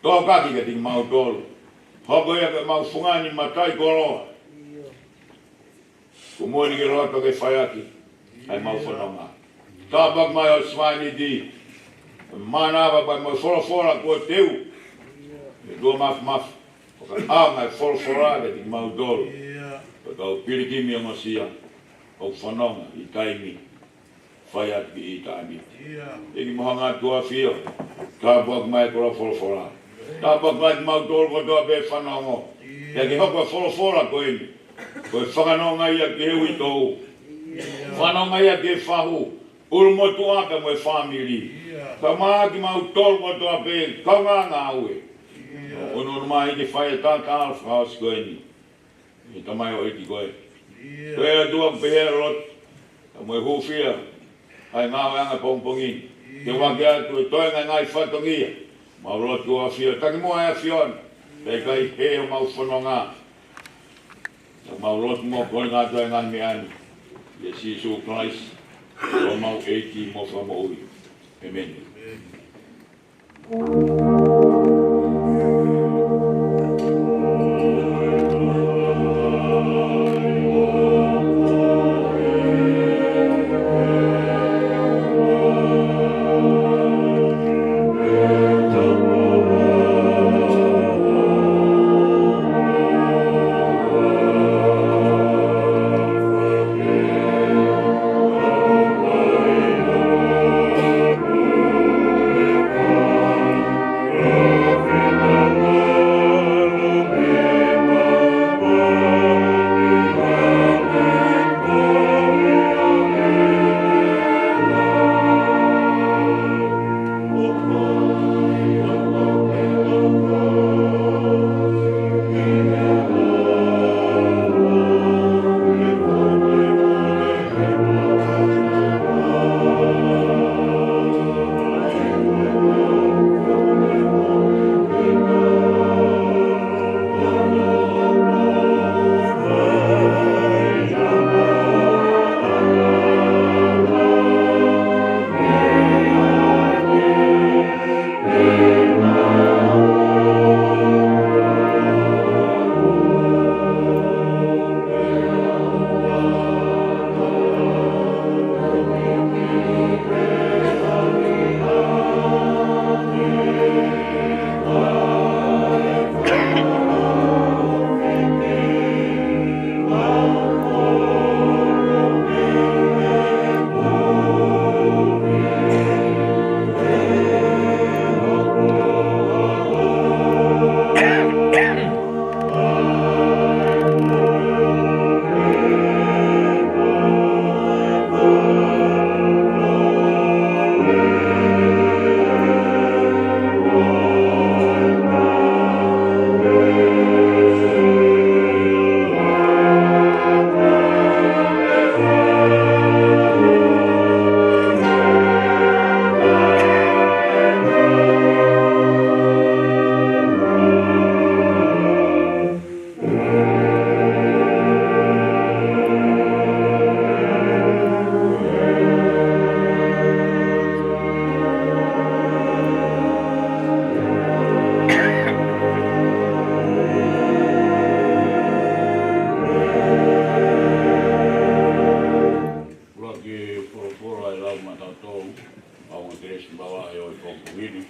tokaki kiate kimautolu. Hoko ia ko ʻemau fungani mataʻikoloa. Ko e moʻoni ke loto ke fai ʻaki ʻemau fononga. Tāpuaki mai hoʻo sevāniti, mānava pea mo e folofola kuo teu. ʻE tua mafimafi, ʻo ka ʻaonga e folofola kiate kimautolu, ko e kau pilikimi ongosia ʻoku fononga ʻi taimi. Fai atu ki he taimi ni. ʻEiki, mau hanga atu ʻo ʻafio. Tāpuaki mai e koloa folofola. Tāpuaki mai kimautolu kotoa pē fanongo. Pea ke hoko e folofola ko eni ko e fakanonga ia ki he uitou. Fakanonga ia ki he fahu, ʻulumotuʻa pea mo e fāmili. Ka maʻa kimautolu kotoa pē kaungā ngāue. ʻUnuʻunu mai ke fai e taʻataʻalo fakaʻosi ko eni. ʻE Tamai ʻEiki koe. Ko e ʻOtua ʻoku pehē ʻa e lotu, ka mo e hūfia ʻa e ngāueʻanga pongipongi ni. Ke vake atu e toenga e ngaahi fatongia. Mau lotu ʻo ʻafio, taki muʻa ʻe ʻAfiona. Pea ʻikai hē homau fononga. Ka mau lotu mo kole ngāue ʻa e ngaahi meʻa ni. ʻIa Sīsū Kalaisi, ko homau ʻEiki mo Fakamoʻui. ʻĒmeni. ʻUluaki folofola ʻe lau maʻatautolu, ʻa e ongo kelesi makehe ʻo e pongipongi ni.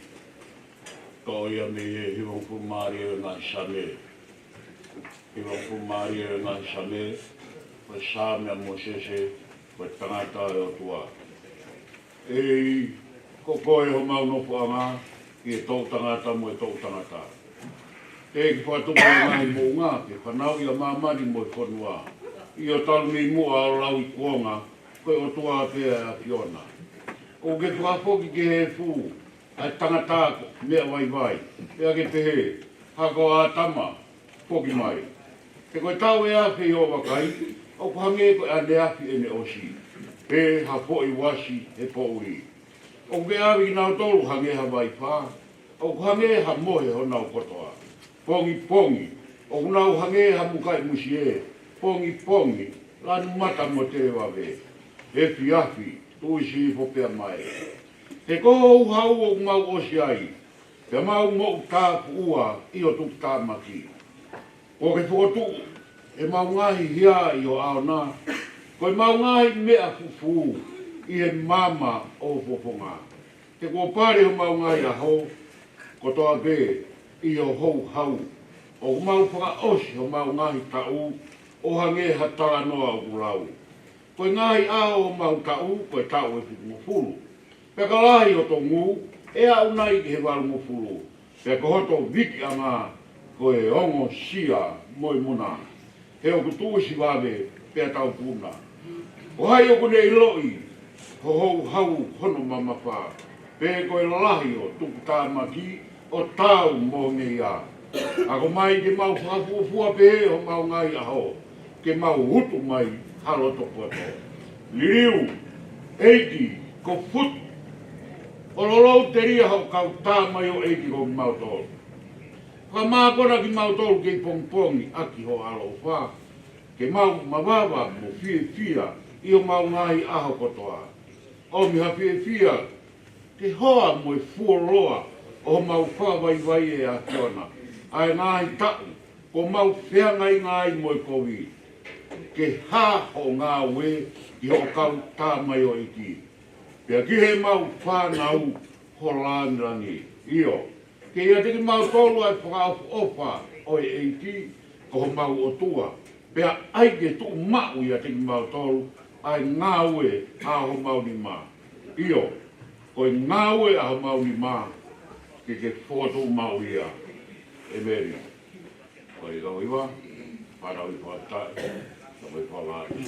Toʻo ia mei he hivangofulu mā ua ʻo e ngaahi Saame. Hivangofulu mā ua ʻo e ngaahi Saame, ko e Saame ʻa Mōsese, ko e tangata ʻo e ʻOtua. ʻEiki, ko koe homau nofoʻanga, ʻi he toʻutangata mo e toʻutangata. ʻEiki, fakatupu ʻa e ngaahi moʻunga, ke fanauʻi ʻa māmani mo e fonua. ʻIo, talu mei muʻa ʻo lauikuonga, ko e ʻOtua pē ʻa e ʻAfiona. ʻOku ke fakafoki ki he efu ʻa e tangata ko e meʻa vaivai, pea ke pehē, Hako ʻo ʻĀtama, foki mai. He ko e taʻu ʻe afe ʻi hoʻo vakai, ʻoku hangē ko e ʻaneafi ʻene ʻosi, pe ha foʻi uasi he poʻuli. ʻOku ke ʻave kinautolu hangē ha vaifā, ʻoku hangē ha mohe honau kotoa. Pongipongi, ʻoku nau hangē ha mukaʻi musie, pongipongi, lanu mata mo televave. Efiafi, tuʻusi hifo pea mai. He ko ho houhau ʻoku mau ʻosi ai, pea mau moʻutāfuʻua ʻi ho tuputāmaki. Kuo ke fokotuʻu ʻemau ngaahi hia ʻi ho ʻaona, ko ʻemau ngaahi meʻa fufū ʻi he maama ʻo ho fofonga. He kuo pale homau ngaahi ʻaho kotoa pē ʻi ho houhau, ʻoku mau fakaʻosi homau ngaahi taʻu ʻo hangē ha talanoa ʻoku lau. Ko e ngaahi ʻaho ʻo homau taʻu, ko e taʻu ʻe fitungofulu. Pea ka lahi hoto ngū, ʻe aʻu nai ki he valungofulu. Pea ko hoto vikiʻanga, ko e ongosia mo e muna. He ʻoku tuʻusi vave, pea taupuna. Ko hai ʻoku ne ʻiloʻi, ho houhau hono mamafa. Pe ko e lahi ʻo tukutāmaki, ʻo tau mo ngeia. Ako mai ke mau fakafuofua pē homau ngaahi ʻaho, ke mau utu mai ha loto poto. Liliu, ʻEiki, ko futu, ʻo lolou telia hoʻo kau tamaioʻeiki ko kimautolu. Fakamākona kimautolu kei pongipongi ʻaki ho ʻaloʻofa, ke mau mavava mo fiefia ʻi homau ngaahi ʻaho kotoa. ʻOmi ha fiefia ke hoa mo e fuoloa ʻo homau fakavaivai ʻe ʻAfiona, ʻa e ngaahi taʻu kuo mau feangainga ai mo e kovi, ke hā hoʻo ngāue ki hoʻo kau tamaioʻeiki, pea ki heʻemau fānau ho lāngilangi. ʻIo, ke ʻiate kimautolu ʻa e fakaʻofoʻofa ʻo e ʻEiki ko homau ʻOtua, pea ʻai ke tuʻu maʻu ʻiate kimautolu ʻa e ngāue ʻa homau nima. ʻIo, ko e ngāue ʻa homau nima, ke ke fokotuʻu maʻu ia. ʻEmeni. Ko e lau hiva, fānau ʻi fakatae, ka mo e fakalahi.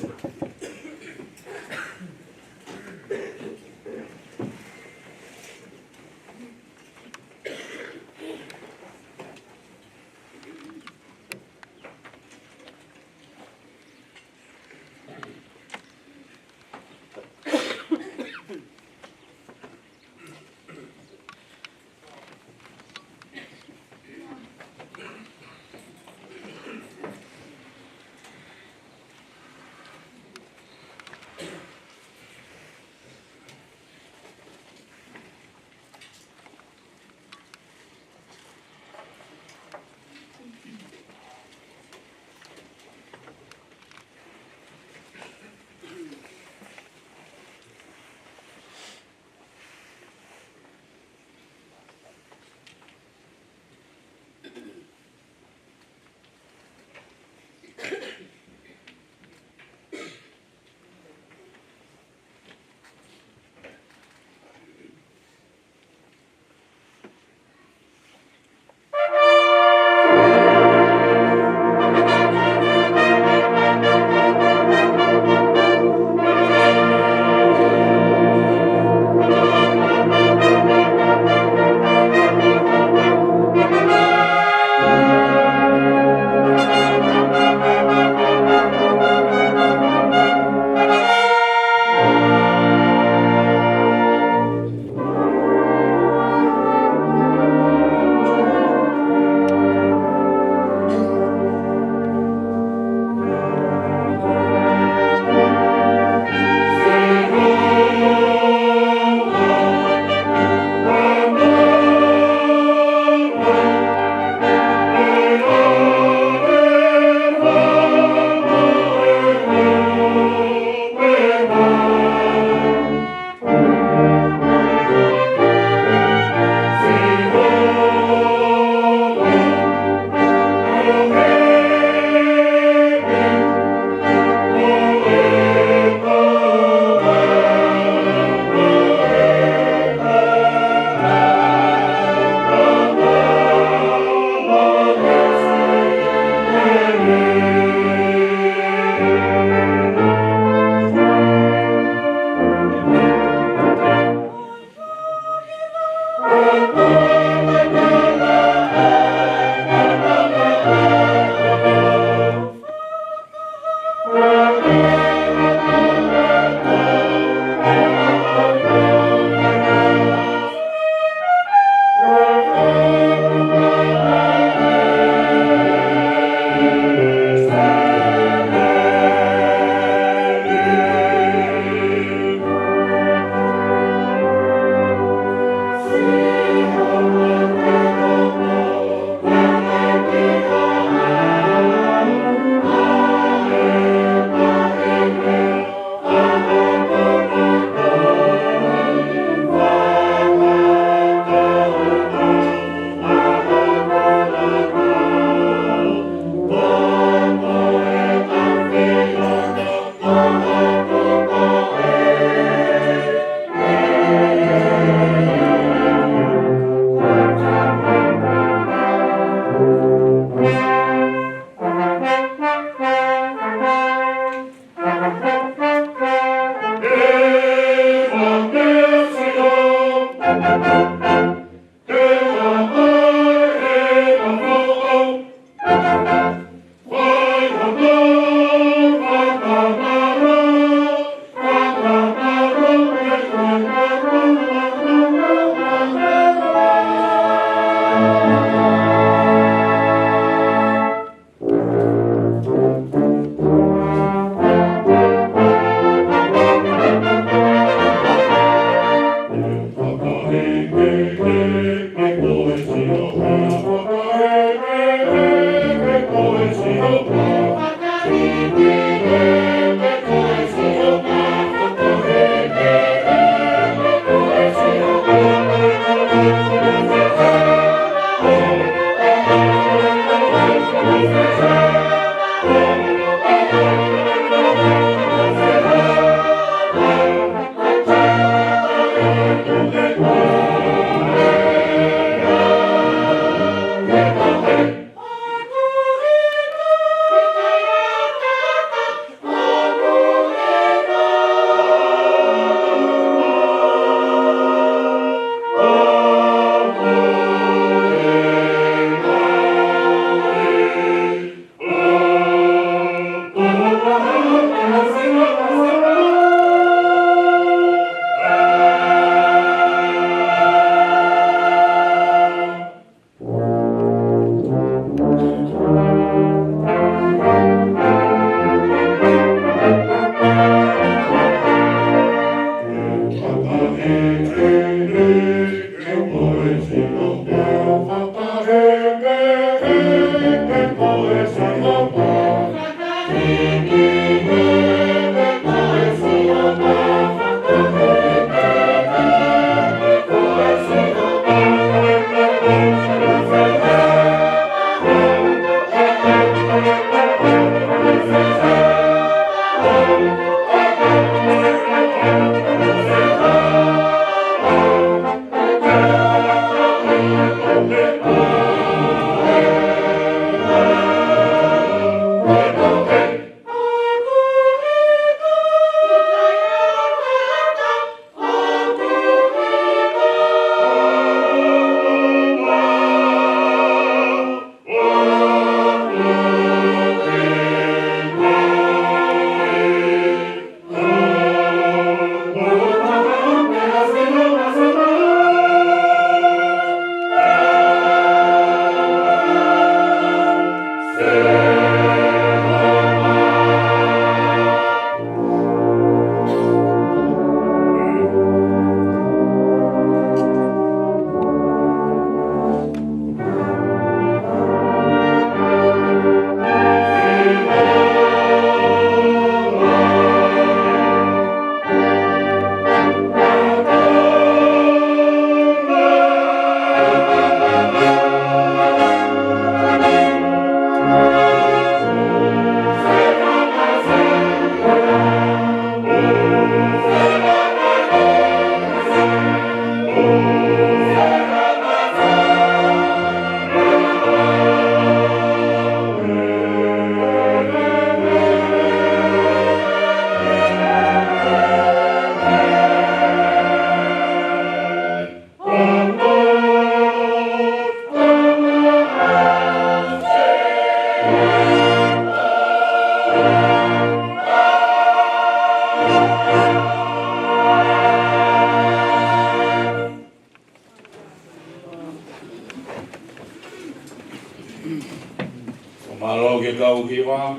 Ke kau hiva,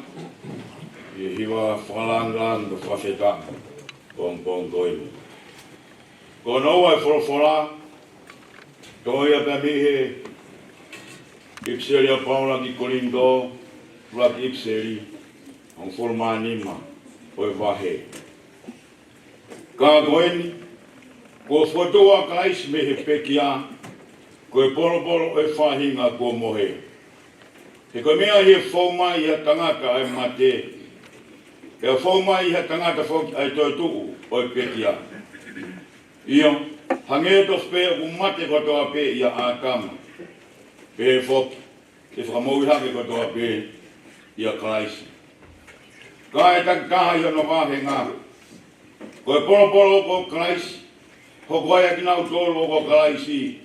ʻi he hiva fakalāngilangi mo fakafetaʻi, pongipongi ko eni. Ko hono ua ʻo e folofola, toʻo ia pē mei he ʻipiseli ʻa Paula ki Kolinitō, ʻuluaki ʻipiseli, hongofulu mā nima ʻo e vahe. Ka ko eni, kuo fokotuʻu ʻa Kalaisi mei he pekia, ko e polopolo ʻo e faʻahinga kuo mohe. He ko e meʻa ʻi he fou mai ʻi ha tangata ʻa e mate, pea fou mai ʻi ha tangata foki ʻa e toetuʻu ʻo e pekia. ʻIo, hangē tofu pē ʻoku mate kotoa pē ʻia ʻĀtama, pehē foki te fakamoʻui hake kotoa pē ʻia Kalaisi. Ka ʻe takitaha ʻi hono vāhenga, ko e polopolo ko Kalaisi, hoko ai ʻa kinautolu ʻo ko Kalaisi,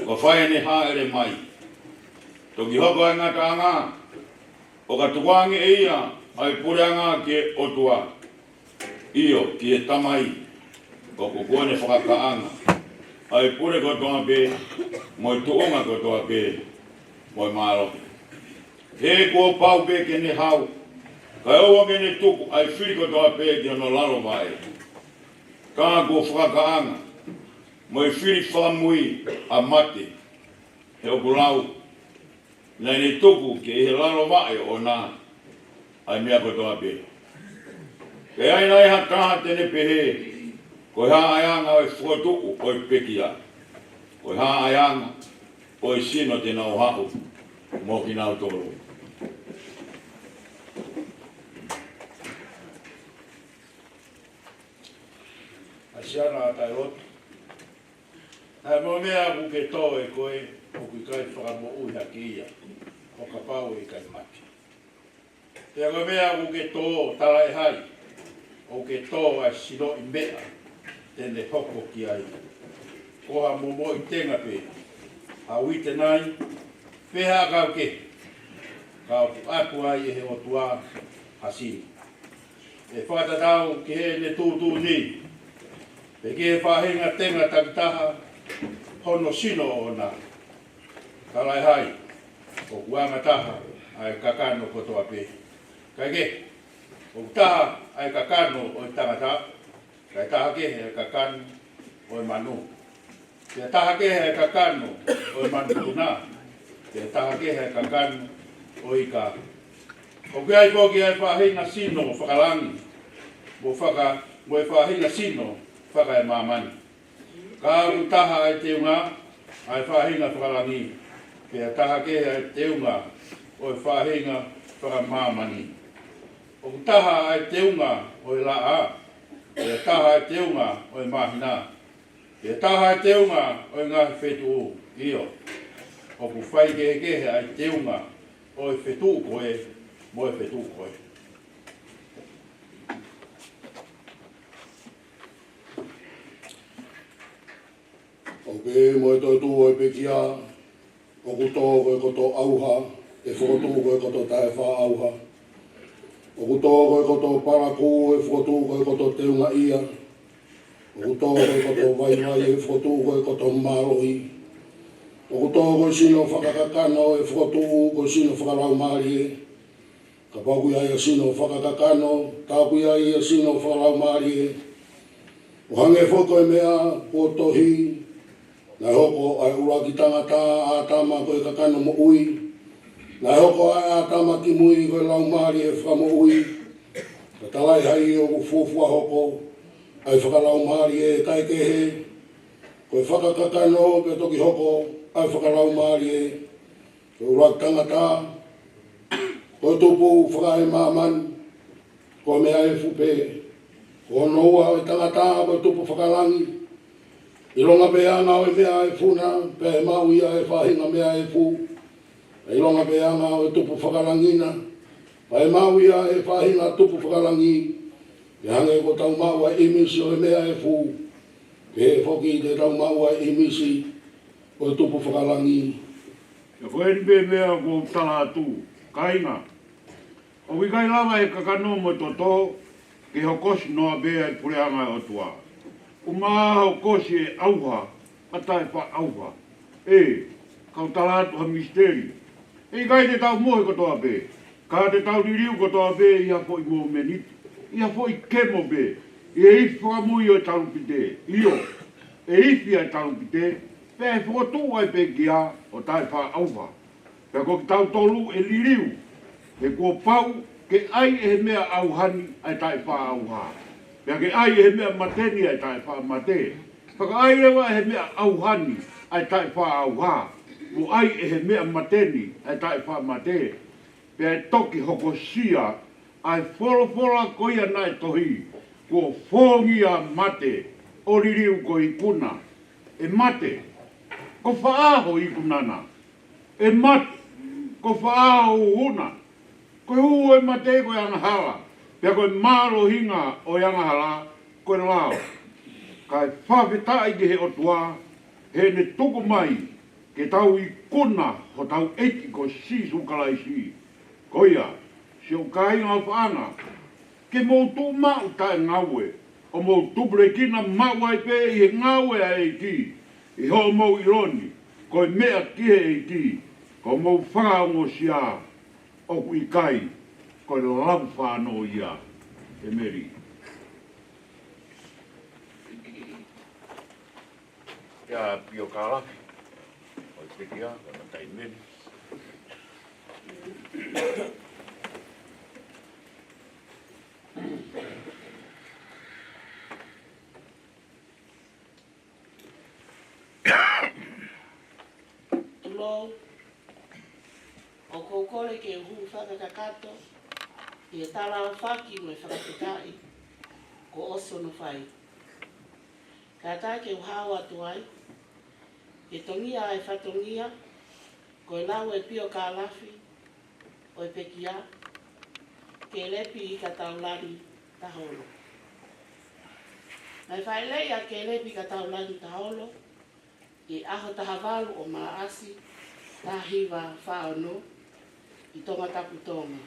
ko e fai ʻene hāʻele mai. Toki hoko ʻa e ngataʻanga, ʻo ka tukuange ʻe ia ʻa e puleʻanga ki he ʻOtua, ʻio, ki he Tamai, ʻoku ʻi heʻene fakakaʻanga ʻa e pule kotoa pē, mo e tuʻunga kotoa pē, mo e mālohi. He kuo pau pē ke ne hau, kae ʻoua ke ne tuku ʻa e fili kotoa pē ki hono lalo vaʻe. Ka kuo fakakaʻanga mo e fili fakamui ʻa mate, he ʻoku lau, naʻa ne tuku ki he lalo vaʻe ʻoʻona ʻa e meʻa kotoa pē. Pea ʻi ai nai ha taha te ne pehē, ko e hā ʻa e anga ʻo e fokotuʻu ʻo e pekia? Ko e hā ʻa e anga ʻo e sino te nau haʻu mo kinautolu? ʻA Siana ʻa Tailotu. Naʻe mo e meʻa ʻoku ke tō ʻe koe, ʻoku ʻikai fakamoʻui hake ia, ʻo kapau ʻe ʻikai mate. Pea ko e meʻa ʻoku ke tō, talaʻehai ʻoku ke tō ʻa e sinoʻi meʻa te ne hoko ki ai. Ko ha momoʻi tenga pē, ha uite nai, pe ha ʻakau kehe, ka ʻoku ʻatu ai ʻe he ʻOtua ha sino. ʻE fakatatau ki heʻene tuʻutuʻuni, pe ki he faʻahinga tenga takitaha hono sino ʻoʻona. Talaʻehai ʻoku angataha ʻa e kakano kotoa pē. Kae kehe, ʻoku taha ʻa e kakano ʻo e tangata, kae taha kehe ʻa e kakano ʻo e manu. Pea taha kehe ʻa e kakano ʻo e manupuna, pea taha kehe ʻa e kakano ʻo e ika. ʻOku ʻi ai foki ʻa e faʻahinga sino fakalangi, mo faka-, mo e faʻahinga sino fakaemāmani. Ka ʻoku taha ʻa e teunga ʻa e faʻahinga fakalangi, pea taha kehe ʻa e teunga ʻo e faʻahinga fakamāmani. ʻOku taha ʻa e teunga ʻo e laʻā, pea taha ʻa e teunga ʻo e māhina, pea taha ʻa e teunga ʻo e ngaahi fetuʻu. ʻIo, ʻoku faikehekehe ʻa e teunga ʻo e fetuʻu ko ē mo e fetuʻu ko ē. ʻOku pehē mo e toetuʻu ʻo e pekia, ʻoku tō ko e koto ʻauha, ʻe fokotuʻu ko e koto taʻefaʻaʻauha. ʻOku tō ko e koto palakū, ʻe fokotuʻu ko e koto teungaʻia. ʻOku tō ko e koto vaivai, ʻe fokotuʻu ko e koto mālohi. ʻOku tō ko e sino fakakakano, ʻe fokotuʻu ko e sino fakalaumālie. Kapau ʻoku ʻi ai ha sino fakakakano, ka ʻoku ʻi ai ha sino fakalaumālie. ʻO hangē foki ko e meʻa kuo tohi, naʻe hoko ʻa e ʻuluaki tangata, ʻa ʻĀtama, ko e kakano moʻui. Naʻe hoko ʻa ʻĀtama kimui ko e laumālie fakamoʻui. Ka talaʻehai ʻoku fuofua hoko ʻa e fakalaumālie kae kehe, ko e fakakakano pea toki hoko ʻa e fakalaumālie. Ko e ʻuluaki tangata, ko e tupu fakaemāmani, ko e meʻa efu pē. Ko hono ua ʻo e tangata, ko e tupu fakalangi. ʻIlonga pē ʻa e anga ʻo e meʻa efu na, pea ʻe maʻu ia ʻe he faʻahinga meʻa efu. ʻIlonga pē ʻa e anga ʻo e tupu fakalangi na, pea ʻe maʻu ia ʻe he faʻahinga tupu fakalangi. Pea hangē ko ʻetau maʻu ʻa e ʻīmisi ʻo e meʻa efu, pehē foki te tau maʻu ʻa e ʻīmisi ʻo e tupu fakalangi. Pea ko eni pē meʻa ʻoku ou tala atu, kāinga, ʻoku ʻikai lava ʻe he kakano mo e toto ke hokosi noa pē ʻa e puleʻanga ʻo e ʻOtua. ʻOku mā hokosi ʻe he ʻauha ʻa e taʻefaʻaʻauha. ʻE, kau tala atu ha misiteli. ʻE ʻikai te tau mohe kotoa pē. Ka te tau liliu kotoa pē ʻi ha foʻi momeniti, ʻi ha foʻi kemo pē, ʻi he ifi fakamui ʻo e talupite, ʻio, ʻe ifi ʻa e talupite, pea ʻe fokotuʻu ʻa e pekia ʻo taʻefaʻaʻauha. Pea ko kitautolu ʻe liliu, he kuo pau ke ʻai ʻe he meʻa ʻauha ni ʻa e taʻefaʻaʻauha, pea ke ʻai ʻe he meʻa mate ni ʻa e taʻefaʻamate. Pea ka ʻai leva ʻe he meʻa ʻauha ni ʻa e taʻefaʻaʻauha, mo ʻai ʻe he meʻa mate ni ʻa e taʻefaʻamate, pea ʻe toki hokosia ʻa e folofola ko ia naʻe tohi, kuo fōngia mate ʻo liliu ko e ikuna. ʻE mate, ko fē ho ikuna na? ʻE mate, ko fē ho huhu na? Ko e huhu ʻo e mate ko e angahala, pea ko e mālohinga ʻo e angahala ko e lao. Kae fakafetaʻi ki he ʻOtua, heʻene tuku mai ke tau ikuna hotau ʻEiki ko Sīsū Kalaisi. Ko ia, siʻoku kāinga ʻofaʻanga, ke mou tuʻu maʻu taʻengaue, ʻo mou tupulekina maʻu ai pē ʻi he ngāue ʻa e ʻEiki, ʻi hoʻomou ʻilo ni, ko e meʻa ki he ʻEiki, ko hoʻomou fakaongosia, ʻoku ʻikai ko e lau fānau ia. ʻĒmeni. Kia Pio Kalafi, ʻo e pekia, ʻo e taimeni. Tulou, ʻoku ou kole ke u hūfanga kakato ʻi he talaʻofa ki he fakafetaʻi kuo ʻosi hono fai. Kātaki ke u hao atu ai, ke tongia ʻa e fatongia, ko e lau ʻe Pio Kalafi, ʻo e pekia, Kelepi Kataulani Taholo. Naʻe fāʻeleʻi ʻa Kelepi Kataulani Taholo, ʻi he ʻaho taha valu ʻo Maʻasi, taha hiva fā ono, ʻi Tongatapu Tonga.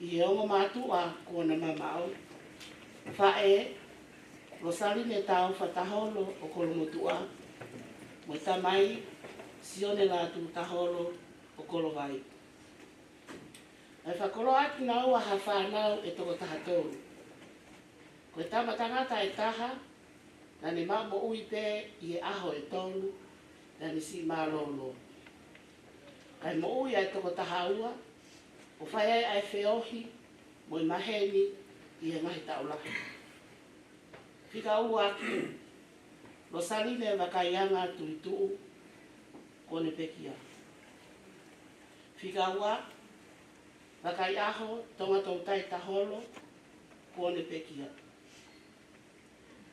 ʻI he ongo mātuʻa kuo na mamaʻo, faʻē, Losaline Taufa Taholo ʻo Kolomotuʻa, mo e tamai, Sione Lātū Taholo ʻo Kolovai. Naʻe fakakoloa ʻaki kinaua ha fānau ʻe toko taha tolu. Ko e tama tangata ʻe taha, naʻa ne maʻu moʻui pē ʻi he ʻaho ʻe tolu, naʻa ne siʻi mālōlō. Kae moʻui ʻa e toko taha ua, ʻo fai ai ʻa e feohi mo e maheni ʻi he ngaahi taʻu lahi. Fika ua ʻaki, Losaline Vakaianga Tuituʻu, kuo ne pekia. Fika ua, Vakaiʻaho Tongatoutai Taholo, kuo ne pekia.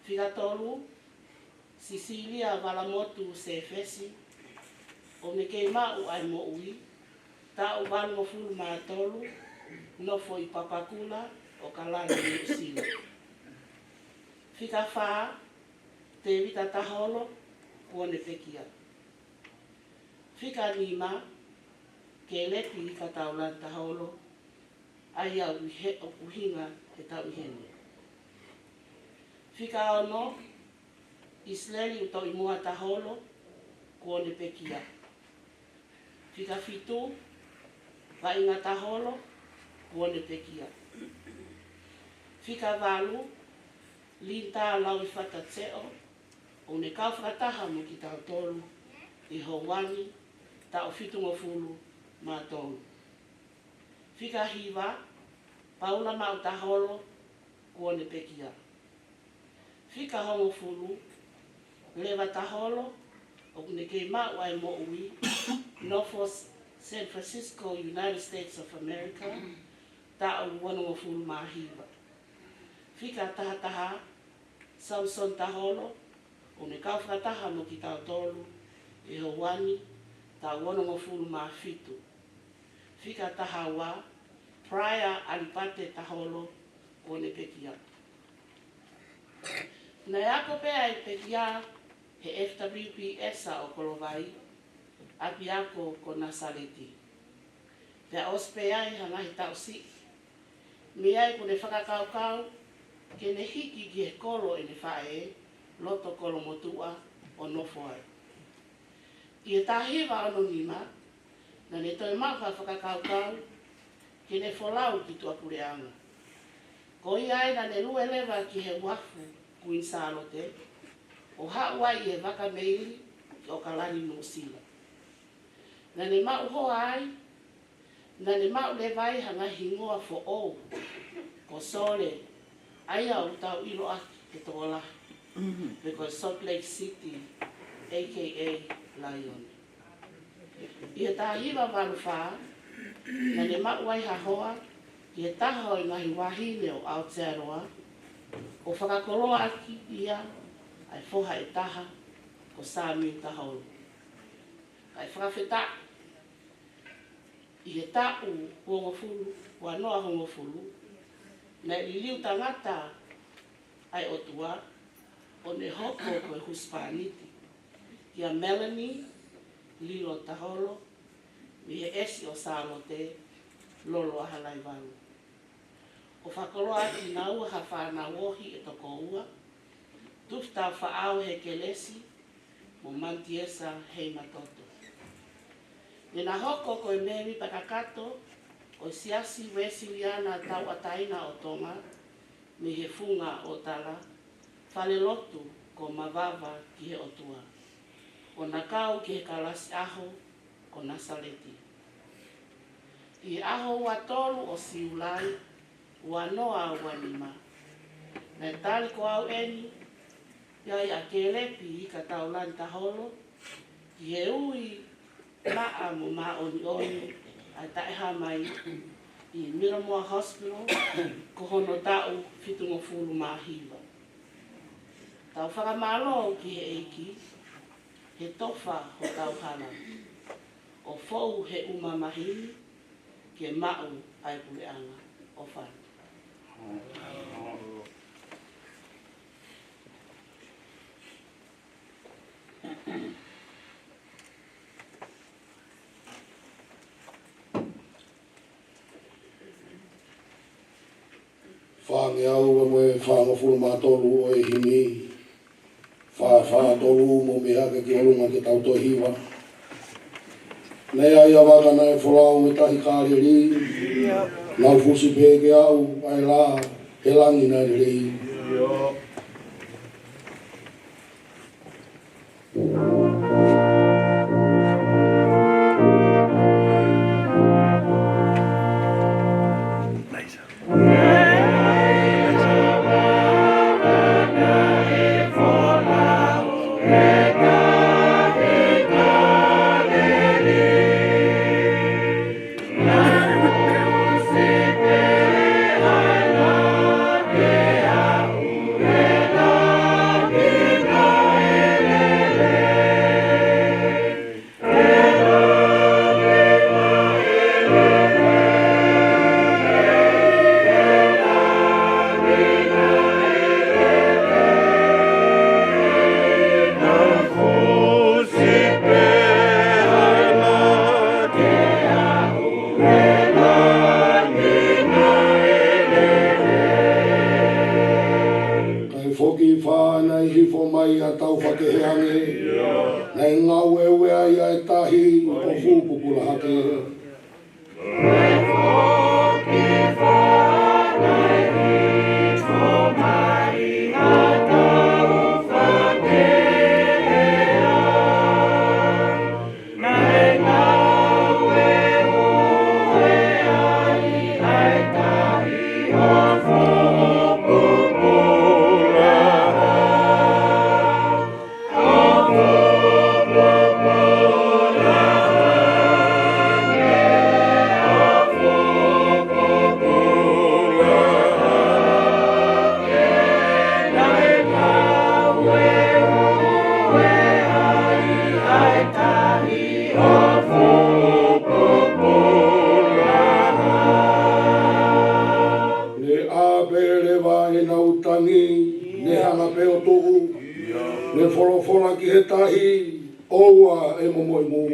Fika tolu, Sisilia Valamotu Sefesi, ʻoku ne kei maʻu ʻa e moʻui, taʻu valungofulu mā tolu, nofo ʻi Papakura, ʻAokalani, Nuʻusila. Fika fā, Tēvita Taholo, kuo ne pekia. Fika nima, Kelepi Kataulani Taholo, ʻa ia ʻoku ʻi he, ʻoku ʻuhinga he taʻu ʻi heni. Fika ono, ʻIsileli ʻUtoʻimoa Taholo, kuo ne pekia. Fika fitu, Vaʻinga Taholo, kuo ne pekia. Fika valu, Linta Lauifata Teʻo, ʻoku ne kau fakataha mo kitautolu ʻi he houa ni, taʻu fitungofulu mā tolu. Fika hiva, Paula Maʻu Taholo, kuo ne pekia. Fika hongofulu, Leva Taholo, ʻoku ne kei maʻu ʻa e moʻui, nofo San Francisco, United States of America, taʻu onongofulu mā hiva. Fika taha taha, Samson Taholo, ʻoku ne kau fakataha mo kitautolu ʻi he houa ni, taʻu onongofulu mā fitu. Fika taha ua, Prior ʻAlipate Taholo, kuo ne pekia. Naʻe ako pē ʻa e pekia he F W P S ʻo Kolovai, ʻapiako ko Nasaleti. Pea ʻosi pē ai ha ngaahi taʻu siʻi, mei ai kuo ne fakakaukau ke ne hiki ki he kolo ʻene faʻē, loto Kolomotuʻa, ʻo nofo ai. ʻI he taha hiva ono nima, naʻa ne toe maʻu ha fakakaukau ke ne folau ki tuʻapuleʻanga. Ko ia ai naʻa ne lue leva ki he uafu Kuini Sālote, ʻo haʻu ai ʻi he vaka meili ki ʻAokalani, Nuʻusila. Naʻa ne maʻu hoa ai, naʻa ne maʻu leva ai ha ngaahi hingoa foʻou, ko Sole, ʻa ia ʻoku tau ʻiloʻaki he tokolahi, pe ko e Salt Lake City, A K A Laione. ʻI he taha hiva valu fā, naʻa ne maʻu ai ha hoa ʻi he taha ʻo e ngaahi vahine ʻo Aotearoa, ʻo fakakoloa ʻaki ia ʻa e foha ʻe taha, ko Sāmiu Taholo. Kae fakafetaʻi, ʻi he taʻu uongofulu, ua noa hongofulu, naʻe liliu tangata ʻa e ʻOtua, ʻo ne hoko ko e husepāniti kia Melanie Lilo Taholo, mei he ʻEsi ʻo Sālote, Lolo ʻa Halaivalu. ʻO fakakoloa ʻaki kinaua ha fānau ohi ʻe toko ua, Tufi Taufaʻau Hekelesi mo Manutiesa Heimatoto. Ne na hoko ko e mēmipa kakato ʻo e Siasi Uēsiliana Tauʻatāina ʻo Tonga, mei he Funga ʻo Tala, falelotu ko Mavava ki he ʻOtua, ʻo na kau ki he kalasi ʻaho ko Nasaleti. ʻI he ʻaho ua tolu ʻo Siulai, ua noa ua nima, naʻe tali ko au eni, ʻia ʻa Kelepi Ika Taulani Taholo, ki he ui maʻa mo māʻoniʻoni ʻa e taʻehāmai ʻi Middlemore Hospital, ko hono taʻu fitungofulu mā hiva. Tau fakamālō ki he ʻEiki, he tofa hotau hala, ʻo fou he ʻuma mahini, ke maʻu ʻa e puleʻanga. ʻOfa. Fāngeau mo e fāngofulu mā tolu ʻo e himi. Fā, fā, tolu, mo mei hake ki ʻolunga ke tau toe hiva. Naʻe ʻi ai ʻa Vaka naʻe folau mo e tahi Kāleli. Naʻa ku fusi pē ke aʻu ai la, he langi naʻe lelei. Kae foki fā naʻe hifo mai ʻa Taufakeheange, naʻe ngāueue ai ʻa e tahi ʻo Fupupula Hake. Ne ʻā pē leva ʻenau tangi, ne hanga pē ʻo tuʻu, ne folofola ki he tahi, ʻOua ʻe momoʻi mou.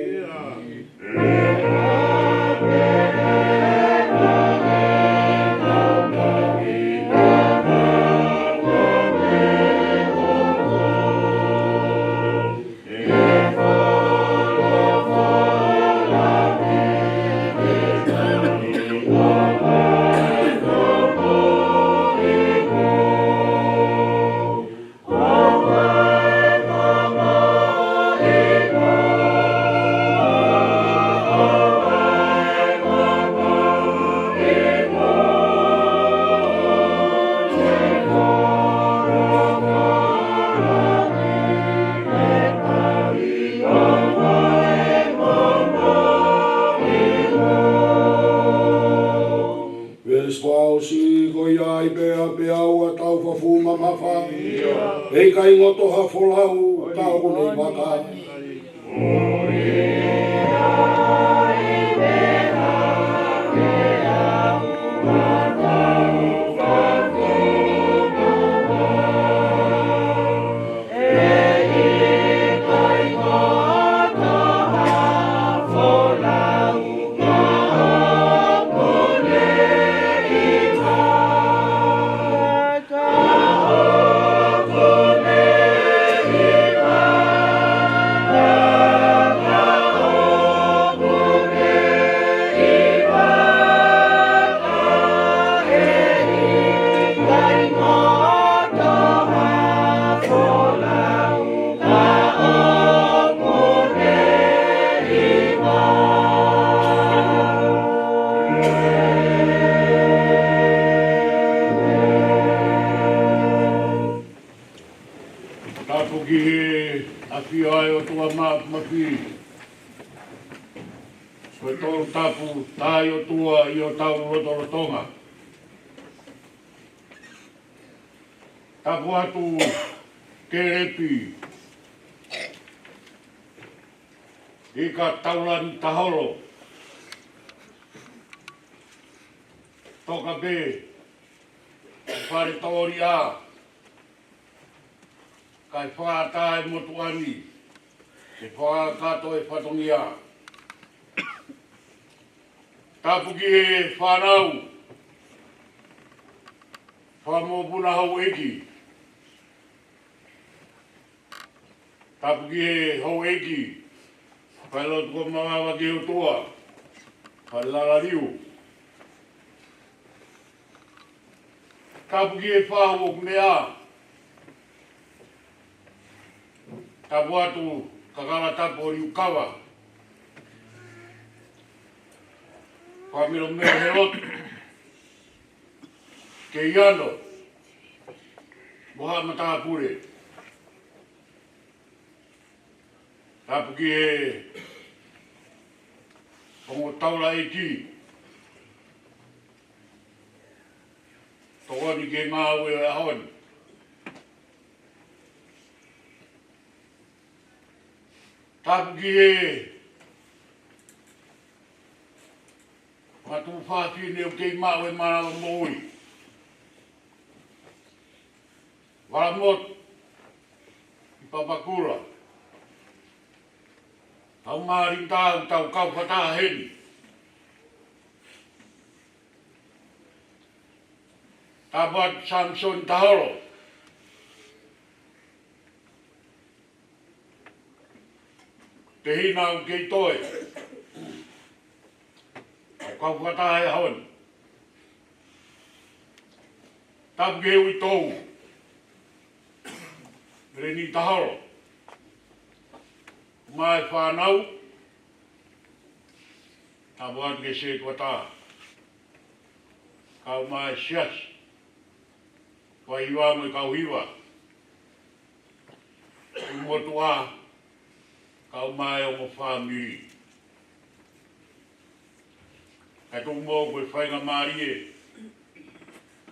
ʻIkai ngoto ha folau ka ʻoku ne vaka. Tapu ki he ʻafio ʻa e ʻOtua Mafimafi. Ko e Tolu Tapu, tā ʻOtua ʻi hotau lotolotonga. Tapu atu Kelepi, ʻIka Taulani Taholo. Toka pē, fale tōlia, kae fakaʻatā e motuʻa ni, ke fakakakato e fatongia. Tapu ki he fānau, fakamokopuna houʻeiki. Tapu ki he houʻeiki, falelotu ko Mavava ki he ʻOtua, Falelalaliu. Tapu ki he fahu ʻoku meʻa. Tapu atu Kakala Tapu ʻo Liukava. Fakamelomelo he lotu. Kei ano mo haʻa matāpule. Tapu ki he ongo taulaʻeiki. Tokoni ki he ngāue ʻo e ʻaho ni. Tapu ki he fanga tuofāfine ʻoku kei maʻu e manava moʻui. Valamotu ʻi Papakura. Tau mālita, tau kau fakataha heni. Tapu atu Samisoni Taholo. Tehina ʻoku kei toe. Tau kau fakataha he ʻaho ni. Tapu ki he uitou, Meleni Taholo. Mo e fānau. Tapu atu ki he sētuata. Kau mai siasi. Kau hiva mo e kau hiva. Tuʻu motuʻa, kau mai ongo fāmili. Kae tuku mo ko e faingamālie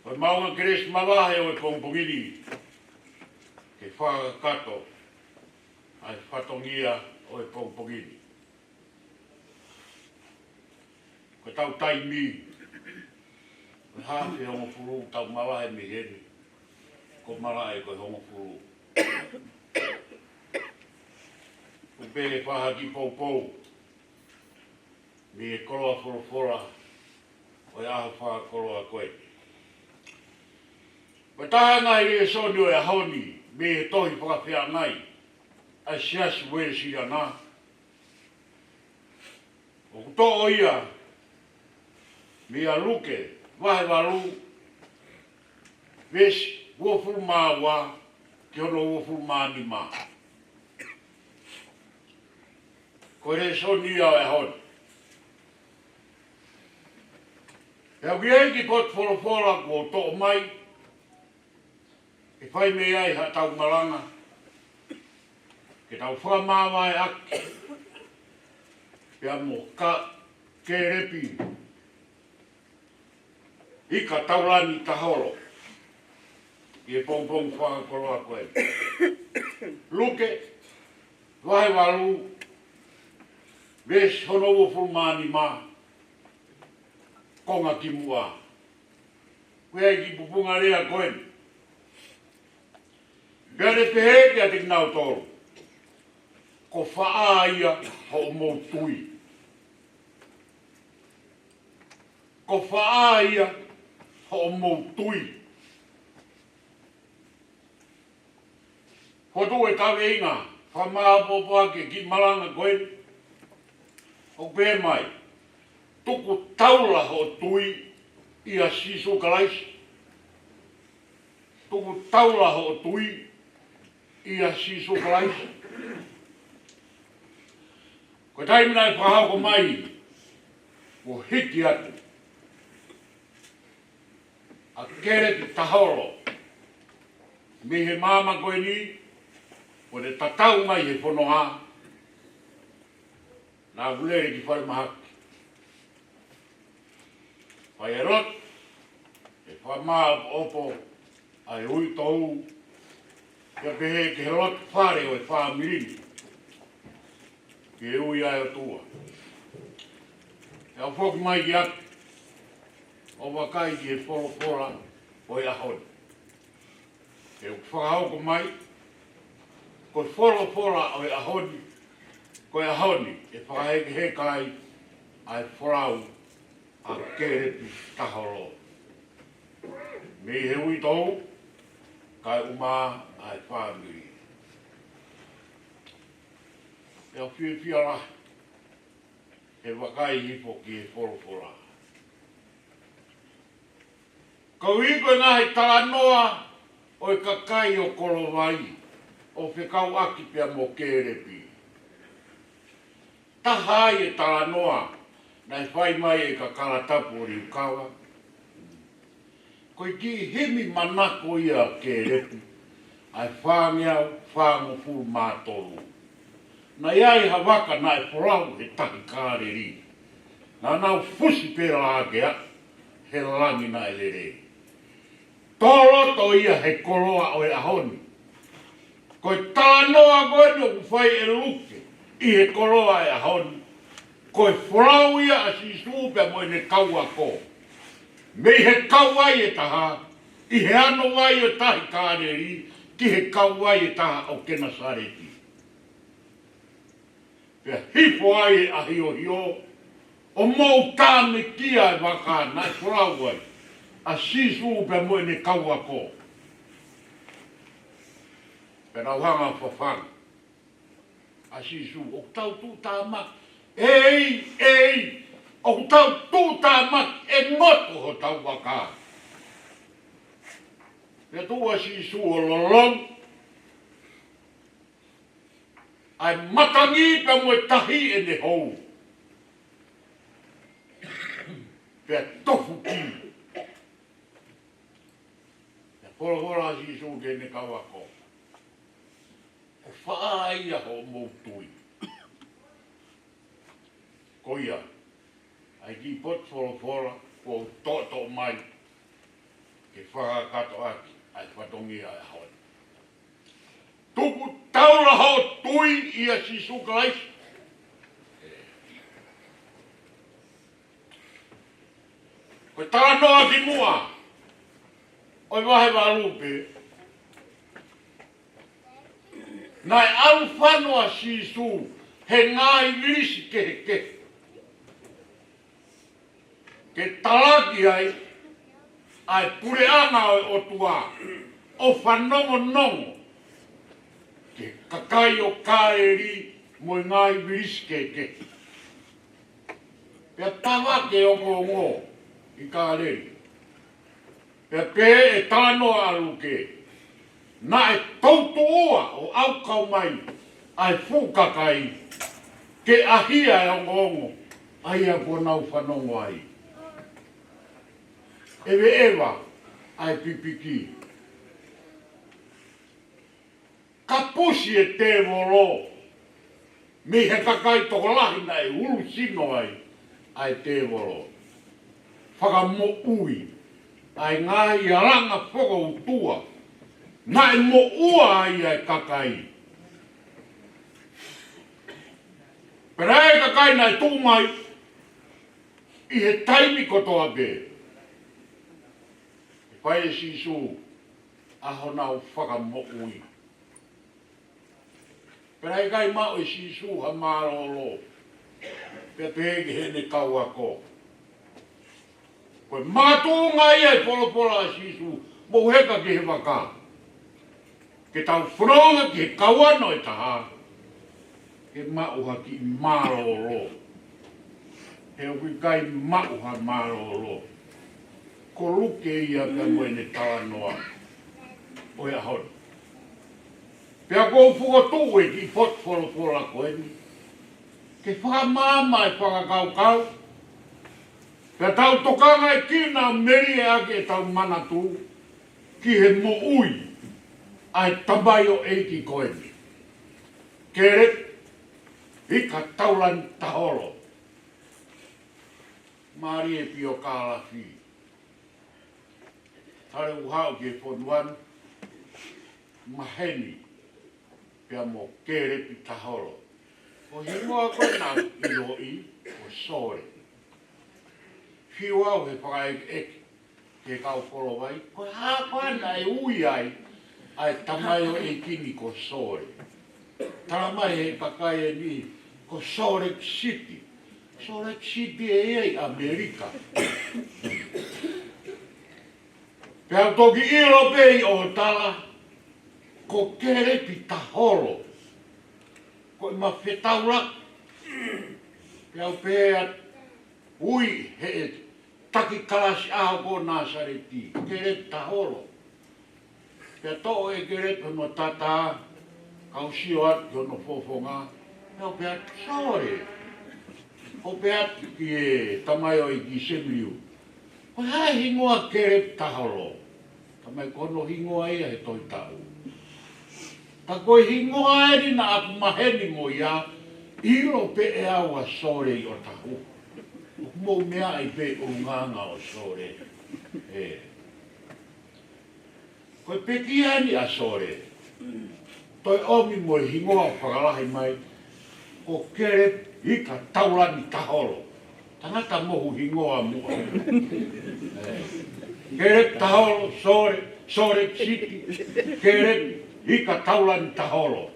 ʻo e maʻunga kelesi mavahe ʻo e pongipongi ni, ke fakakakato ʻa e fatongia ʻo e pongipongi ni. Ko ʻetau taimi, ko e hafe hongofulu tau mavahe mei heni, ko malaʻe ko e hongofulu. Ko e pē fahaki poupou mei he koloa folofola ʻo e ʻaho fakakoloa ko eni. Ko e taha e ngaahi lēsoni ʻo e ʻaho ni mei he tohi Fakafeangai ʻa e Siasi Uēsiliana, ʻoku toʻo ia mei a Luke vahe valu, veesi uofulu mā ua ki hono uofulu mā nima. Ko e lēsoni ia ʻo e ʻaho ni. Pea ʻoku ʻi ai ki potu folofola kuo toʻo mai, ʻe fai mei ai haʻatau malanga, ke tau fakamāvaeʻaki pea mo Ka-, Kelepi ʻIka Taulani Taholo. ʻi he pongipongi fakakoloa ko eni. Luke, vahe valu, veesi hono uofulu mā nima, konga kimuʻa. Ko e kiʻi pupunga lea ko eni. Pea ne pehē kiate kinautolu, ko fē ia hoʻomou tui? Ko fē ia hoʻomou tui? Fotu e kaveinga fakamāʻopoʻopo ʻaki e kiʻi malanga ko eni, ʻoku pehē mai, tuku taula hoʻo tui ʻia Sīsū Kalaisi. Tuku taula hoʻo tui ʻia Sīsū Kalaisi. Ko e taimi naʻe fakahoko mai, kuo hiki atu ʻa Kelepi Taholo mei he maama ko eni, kuo ne tatau mai he fonua, naʻa ku lele ki falemahaki. Fai e lotu, ʻe fakamāʻopoʻopo ʻa e uitou, pea pehē ki he loto fale ʻo e fāmili ni, ki he ui ʻa e ʻOtua. ʻE au foki mai ki ʻapi, ʻo vakai ki he folofola ʻo e ʻaho ni. ʻE u fakahoko mai, ko e folofola ʻo e ʻaho ni, ko e ʻaho ni, ʻe fakahekeheka ai ʻa e folau ʻa Kelepi Taholo mei he uitou, kae ʻumaʻā ʻa e fāmili. ʻE au fiefia lahi he vakai hifo ki he folofola. Koeʻuhi ko e ngaahi talanoa ʻo e kakai ʻo Kolovai ʻo fekauʻaki pea mo Kelepi. Taha ai e talanoa naʻe fai mai ʻe Kakalatapu ʻo Liukava. Ko e kiʻi himi manako ia ʻa Kelepi, ʻa e fāngeau fāngofulu mā tolu. Naʻe ʻi ai ha vaka naʻe folau he Tahi Kāleli. Naʻa nau fusi pē lākea he langi naʻe lelei. Tō loto ia he koloa ʻo e ʻaho ni. Ko e talanoa ko eni ʻoku fai ʻe Luke ʻi he koloa ʻo e ʻaho ni, ko e folau ia ʻa Sīsū pea mo ʻene kau ako. Mei he kauvai ʻe taha, ʻi he ano vai ʻo e Tahi Kāleli, ki he kauvai ʻe taha ʻo Kenesaleti. Pea hifo ai e ʻahiohio, ʻo mou tāmekia e vaka naʻe folau ai ʻa Sīsū pea mo ʻene kau ako. Pea nau hanga ʻo fafanga ʻa Sīsū, ʻoku tau tuʻutāmaki. ʻEi, ʻei, ʻoku tau tuʻutāmaki, ʻe ngoto hotau vaka. Pea tuʻu ʻa Sīsū ʻo lolongi ʻa e matangi pea mo e tahi ʻene hou. Pea tofu ki. Pea folofola ʻa Sīsū ki heʻene kau ako, ko fē ia hoʻomou tui? Ko ia, ʻa e kiʻi potu folofola kuo u toʻotoʻo mai ke fakakakato ʻaki ʻa e fatongia ʻo e ʻaho ni. Tuku taula hoʻo tui ʻia Sīsū Kalaisi. Ko e talanoa kimuʻa ʻo e vahe valu pē, naʻe ʻalu fano ʻa Sīsū he ngaahi vilisi kehekehe ke talaki ai ʻa e puleʻanga ʻo e ʻOtua, ʻo fanongonongo ki he kakai ʻo Kāleli mo e ngaahi vilisi kehekehe. Pea tavake ongoongo ʻi Kāleli. Pea pehē ʻe he talanoa ʻa Luke, naʻe toutuʻua ʻo ʻaukau mai ʻa e fuʻu kakai ke ʻahia e ongoongo ʻa ia kuo nau fanongo ai. ʻEveʻeva ʻa e pipiki. Kapusi e tēvolo mei he kakai tokolahi naʻe ulusino ai ʻa e tēvolo. Fakamoʻui ʻa e ngaahi alanga fokoutua Naʻe moʻua ai ʻa e kakai. Pea ʻi ai e kakai naʻe tuʻu mai ʻi he taimi kotoa pē. Fai ʻe Sīsū ʻa honau fakamoʻui. Pea ʻikai maʻu ʻe Sīsū ha mālōlō. Pea pehē ki heʻene kau ako. Ko e makatuʻunga ia e folofola ʻa Sīsū, mou heka ki he vaka. Ke tau fononga ki he kauano ʻe taha. Ke maʻu ha kiʻi mālōlō. He ʻoku ʻikai maʻu ha mālōlō. Ko Luke ia pea mo ʻene talanoa ʻo e ʻaho ni. Pea ʻoku ou fokotuʻu e kiʻi potu folofola ko eni. Ke fakamaama e fakakaukau. Pea tau tokangaʻi kinautolu melie ʻaki ʻetau manatu ki he moʻui ʻa e tamaioʻeiki ko eni. Kēlepi Hika Taulani Taholo. Mālie Piokalafi. Tale u haʻu ki he fonua ni, maheni, pea mo Kēlepi Taholo. Ko e hingoa ko ē naʻe ʻiloʻi, ko Sole. Fiu au he fakaʻekeʻeke, ki he kau Folovai, ko e hā koā naʻe ui ai ʻa e tamaioʻeiki ni ko Sole. Tala mai he kakai eni, ko Salt Lake City. Salt Lake City ʻe ʻi ai ʻAmelika. Pea u toki ʻilo pē ʻi hoʻo tala, ko Kēlepi Taholo. Ko e mafetaulaki. Pea u pehē atu, ui he taki kalasi ʻaho ko Nāsaleti, Kēlepi Taholo. Pea toʻo ʻe Kēlepi hono tatā, kau sio atu ki hono fofonga. Pea u pehē atu, Sole. Pea u pehē atu ki he tamaioʻeiki Semiliu. Ko e hā e hingoa Kēlepi Taholo? Tala mai ko hono hingoa ia he Tohi Tapu. Ka ko e hingoa eni naʻa ku maheni mo ia, ʻilo pē ʻe au ʻa Sole ʻi ʻOtahuhu. ʻOku mou meaʻi pē ʻulungaanga ʻo Sole. ʻE. Ko e pekia eni ʻa Sole. Toe ʻomi mo e hingoa ʻoku fakalahi mai, ko Kēlepi Hika Taulani Taholo. Tangata mohu hingoa muʻa. ʻE. Kēlepi Taholo, Sole, Salt Lake City, Kēlepi Hika Taulani Taholo.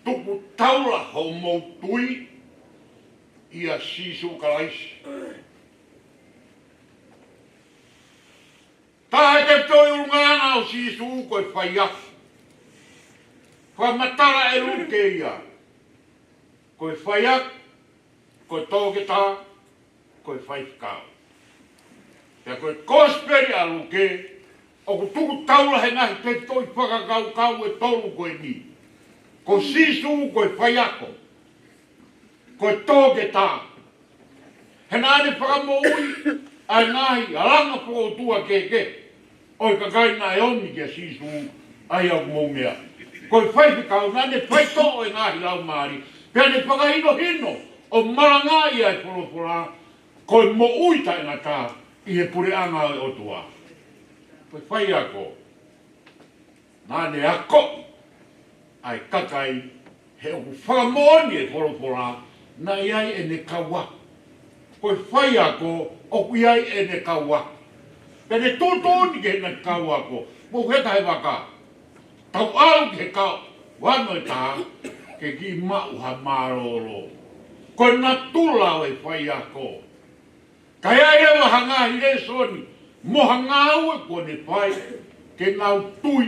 Tuku taula hoʻomou tui ʻia Sīsū Kalaisi. Taha e tefitoʻi ʻulungaanga ʻo Sīsū ko e faiako. Fakamatala ʻe Luke ia. Ko e faiako, ko e toketā, ko e faifekau. Pea ko e Kosipeli ʻa Luke, ʻoku tuku taula he ngaahi tefitoʻi fakakaukau ʻe tolu ko eni. Ko Sīsū ko e faiako. Ko e toketā. He naʻa ne fakamoʻui ʻa e ngaahi alanga fakaʻotua kehekehe ʻo e kakai naʻe omi kia Sīsū, ʻa ia ʻoku mou meaʻi. Ko e faifekau, naʻa ne faitoʻo e ngaahi laumālie. Pea ne fakahinohino ʻo malangaʻi ʻa e folofola, ko e moʻui taʻengata ʻi he puleʻanga ʻo e ʻOtua. Ko e faiako. Naʻa ne akoʻi ʻa e kakai he ʻoku fakamoʻoni e folofola naʻe ʻi ai ʻene kau ako. Ko e faiako ʻoku ʻi ai ʻene kau ako. Pea ne tuʻutuʻuni ki heʻene kau ako. Mou heka he vaka. Tau ʻalu ki he kauano ʻe taha ke kiʻi maʻu ha mālōlō. Ko e natula ʻo e faiako. Ka ʻi ai leva ha ngaahi lēsoni mo ha ngāue kuo ne fai, ke nau tui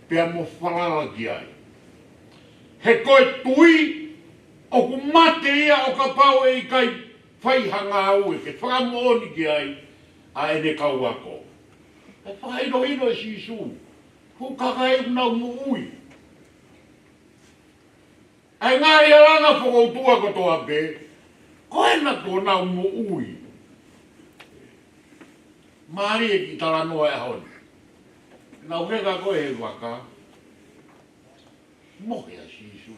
pea mo falala ki ai. He ko e tui ʻoku mate ia ʻo kapau ʻe ʻikai fai ha ngāue ke fakamoʻoni ki ai ʻa ʻene kau ako. ʻE fakahinohino ʻe Sīsū, ko e kakai ʻoku nau moʻui. ʻA e ngaahi alanga fakaʻotua kotoa pē, ko ena kuo nau moʻui. Mālie e kiʻi talanoa e ʻaho ni. Nau heka ko ē he vaka, mohe ʻa Sīsū.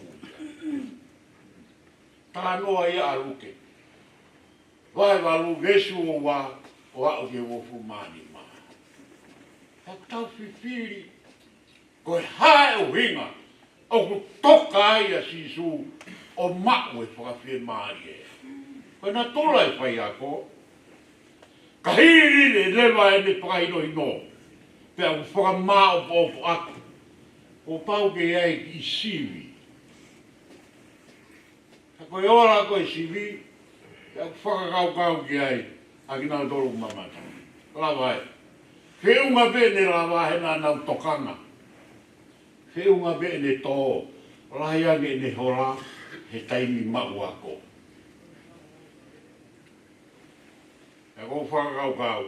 Talanoa ia ʻa Luke. Vahe valu veesi ua ua ʻo aʻu ki he uofulu mā nima. Ka tau fifili, ko e hā e ʻuhinga ʻoku toka ai ʻa Sīsū ʻo maʻu e fakafiemālie? Ko e natula e faiako, ka hili leva ʻene fakahinohino, pea ʻoku fakamāʻopoʻopo ʻaki, kuo pau ke ʻi ai e kiʻi sivi. Ka ko e ola ko e sivi, pea ʻoku fakakaukau ki ai ʻa kinautolu ʻoku mamata. Lava ai. Feʻunga pē ʻene lava he naʻa nau tokanga. Feʻunga pē ʻene tō, lahi ange ʻene hola he taimi maʻu ako. Pea ʻoku ou fakakaukau,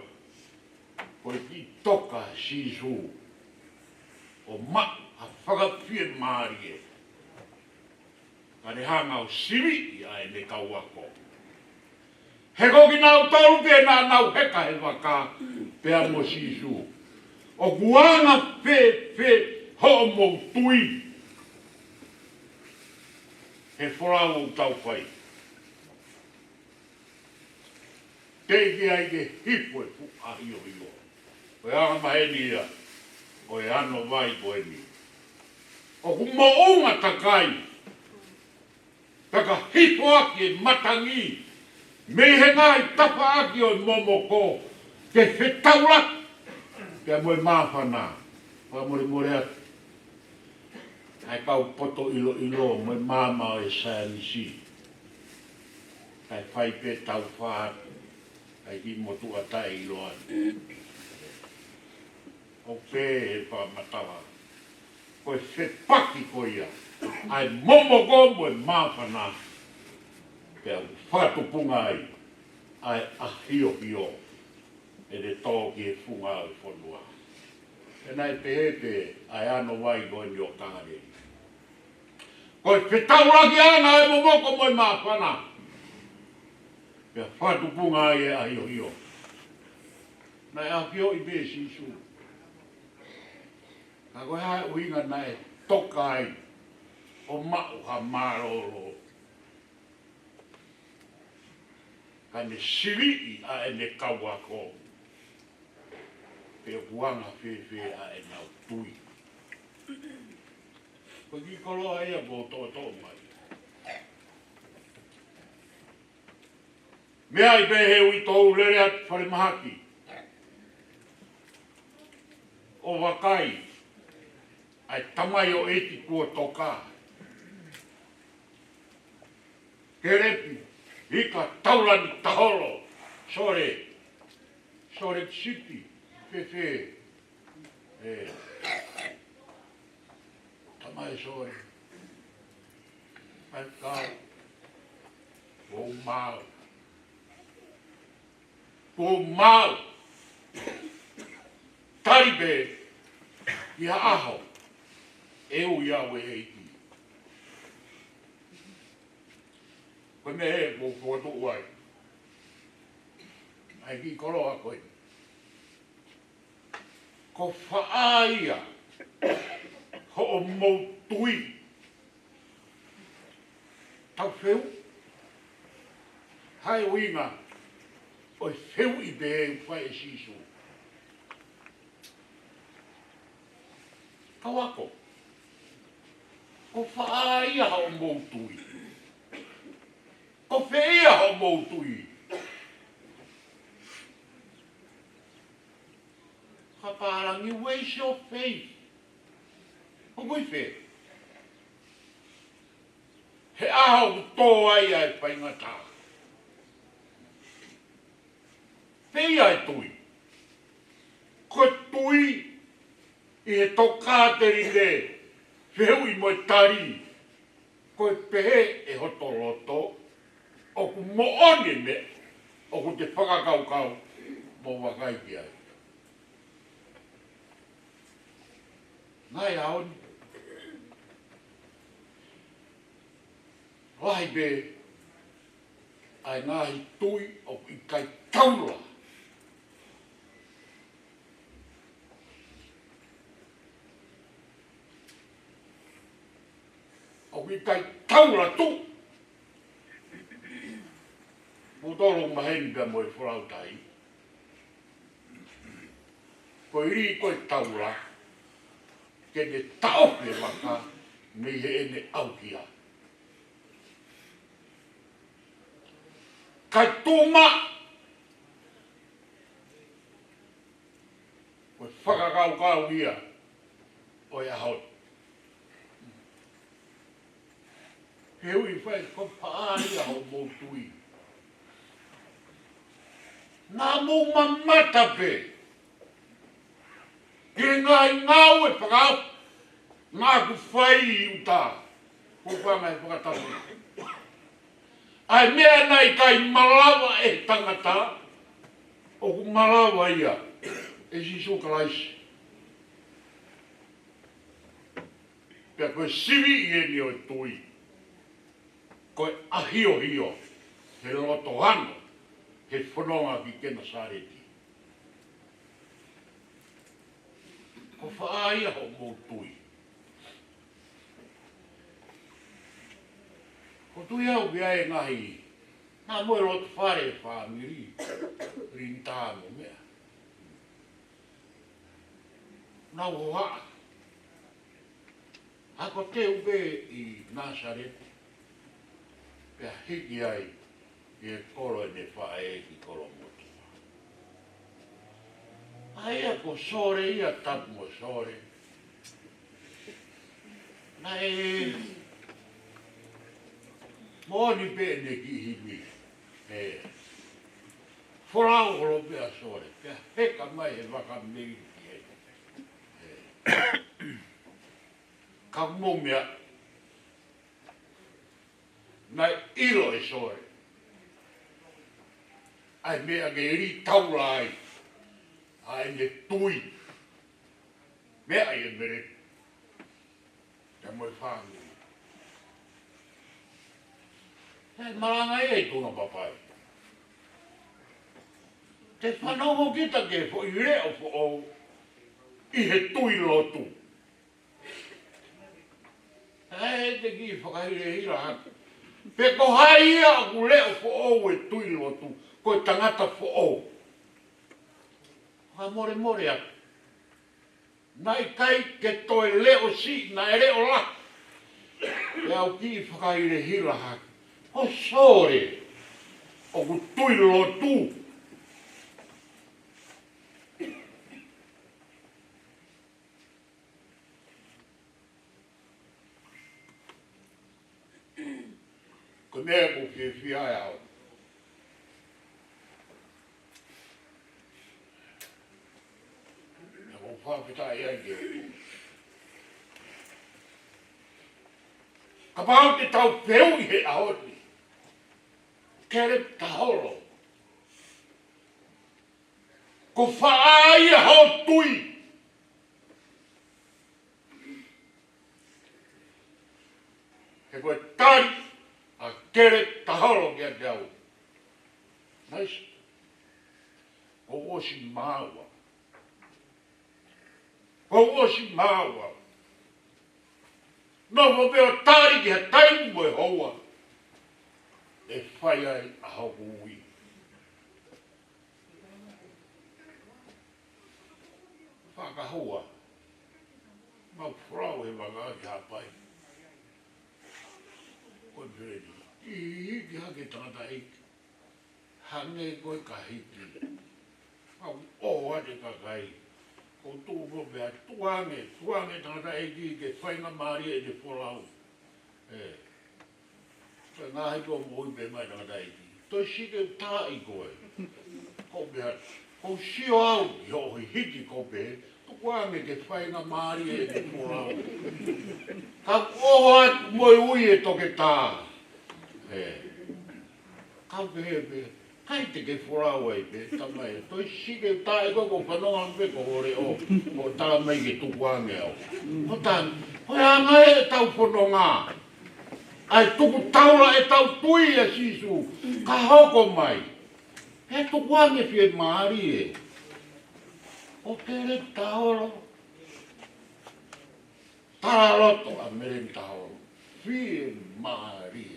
ko e kiʻi toka ʻa Sīsū ʻo maʻu ha fakafiemālie, ka ne hanga ʻo siviʻi ʻa ʻene kau ako. He ko kinautolu pē naʻa nau heka he vaka pea mo Sīsū. ʻOku anga fēfē hoʻomou tui he folau ʻoku tau fai? Teʻeki ai ke hifo e fuʻu ʻahiohio. Ko e anga maheni ia ʻo e ano vai ko eni. ʻOku moʻunga takai, pea ka hifo ʻaki e matangi mei he ngaahi tafaʻaki ʻo e momoko, ke fetaulaki pea mo e māfana. Fakamolemole atu, ʻa e kau poto ʻiloʻilo mo e maama ʻo e saienisi, kae fai pē taufā atu, kae kiʻi motuʻa taʻeʻiloa atu. ʻOku pehē he fakamatala, ko e fepaki ko ia ʻa e momoko mo e māfana, pea ʻoku fakatupunga ai ʻa e ʻahiohio ʻene tō ki he funga ʻo e fonua. Pea naʻe pehē pē ʻa e ano vai ko eni ʻo Kāleli. Ko e fetaulakiʻanga ʻa e momoko mo e māfana, pea fakatupunga ai e ʻahiohio. Naʻe ʻafioʻi pē ʻe Sīsū. Ka ko e hā e ʻuhinga naʻe toka ai ʻo maʻu ha mālōlō? Ka ne siviʻi ʻa ʻene kau ako, pe ʻoku anga fēfē ʻa ʻenau tui? Ko e kiʻi koloa ia kuo toʻotoʻo mai. Meʻa ai pē he uitou, lele atu falemahaki ʻo vakai ʻa e tamaioʻeiki kuo toka. Kelepi, ika, taulani, taholo, sole, sole sipi, fēfē. ʻE, tamai sole, ʻai kau, kuo u maau. Kuo u maau. Tali pē ia ʻaho ʻe ui au ʻe he ʻEiki. Ko e meʻa ē kuo u fokotuʻu ai ʻa e kiʻi koloa ko ē. Ko fē ia hoʻomou tui? Tau fehuʻi. Hā e ʻuhinga ʻo e fehuʻi pehē ʻoku fai ʻe Sīsū? Kau ako, ko fē ia hoʻomou tui? Ko fē ia hoʻomou tui? Fakapālangi, where is your faith? ʻOku ʻi fē? He ʻaho ʻoku tō ai ʻa e faingataʻa, fē ia e tui? Ko e tui ʻi he tokāteline, fehuʻi mo e tali, ko e pehē ʻe hoto loto ʻoku moʻoni e meʻa ʻoku te fakakaukau mo vakai ki ai. Ngaahi ʻaho ni, lahi pē ʻa e ngaahi tui ʻoku ʻikai taula. ʻOku ʻikai taula tuʻu. Mou tolo maheni pea mo e folau tahi. Ko e lī ko e taula, ke ne taʻofi e vaka mei heʻene ʻauhia. Kae tuʻu maʻu, ko e fakakaukau ia ʻo e ʻaho ni. He ui fai ko e fai ia hoʻomou tui. Naʻa mou mamata pē ki he ngaahi ngāue fakaofo naʻa ku fai ʻi ʻuta. Ko e fanga he fakatapu. ʻA e meʻa naʻe ʻikai malava ʻe he tangata, ʻoku malava ia ʻe Sīsū Kalaisi. Pea ko e sivi ʻi heni ʻo e tui, ko e ʻahiohio he loto hano he fononga ki Kenesaleti. Ko e fai ia hoʻomou tui. Ko e tui au ki ai e ngaahi, naʻa mo e loto fale fāmili, Linda mo meʻa. Nau hoa. ʻA ko teu pē ʻi Nāsaleti, pea hiki ai ʻi he kolo ʻene faʻē ki Kolomotuʻa. ʻA ia ko Sole ia, tapu mo Sole. Naʻe moʻoni pē ʻene kiʻi himi. ʻE. Folau holo pē ʻa Sole, pea heka mai he vaka mei ki he. ʻE. Ka mou meʻa, naʻe ʻilo ʻe Sole ʻa e meʻa ke lī taula ai ʻa ʻene tui. Meʻa ʻi he mele, pea mo e fānau. Naʻe malanga ia ʻi Tongatapu. Te fanongo kita ki he foʻi leʻo foʻou ʻi he tui lotu. ʻE te kiʻi fakahilehila atu. Pe ko hai ia ʻoku leʻo foʻou e tui lotu, ko e tangata foʻou. Fakamolemole atu. Naʻe ʻikai ke toe leʻo siʻi, naʻe leʻo lahi. ʻE au kiʻi fakahilehila atu. Ko Sole ʻoku tui lotu. Ko e meʻa ʻoku ou fiefia ai au. Naʻa ku fakafetaʻi ai ke. Kapau te tau fehuʻi he ʻaho ni, Kelepi Taholo, ko e fai ia hoʻo tui. He ko e tali ʻa Kelepi Taholo kiate au. Nice. Ko ʻosi māua. Ko ʻosi māua. Nofo pē ʻo tali ki ha taimi mo e houa ʻe fai ai ʻa hoku ui. Fakahua. Mau folau he vaka ki Haʻapai. Ko e peleni. ʻI, ʻi, ki hake tangataʻeiki. Hangē ko e ka hiki. Mau ʻoho atu e kakai. Ko e tuʻu pē ʻo pehē, tukuange, tukuange tangataʻeiki ke faingamālie ʻene folau. ʻE. Ko e ngaahi ko mo ui pē mai tangataʻeiki. Toe sio ki he taaʻi ko ē. Ko pehē, ko e sio au ki hoʻo hiki ko pē. Tukuange ke faingamālie ʻene folau. Ka ʻoho atu mo e ui e toketā. ʻE. Ka pehē pē. ʻIkai te ke folau ai pē, tamai. Toe sio ki he taaʻi ko ē, ko e fanongo pē ko hoʻo leʻo, ko e tala mai ke tukuange au. Ko e taimi, ko e anga ē ʻetau fononga. ʻA e tuku taula ʻetau tui ʻia Sīsū, ka hoko mai. He tukuange fiemālie. ʻO Kelepi Taholo. Talaloto ʻa Meleni Taholo. Fiemālie.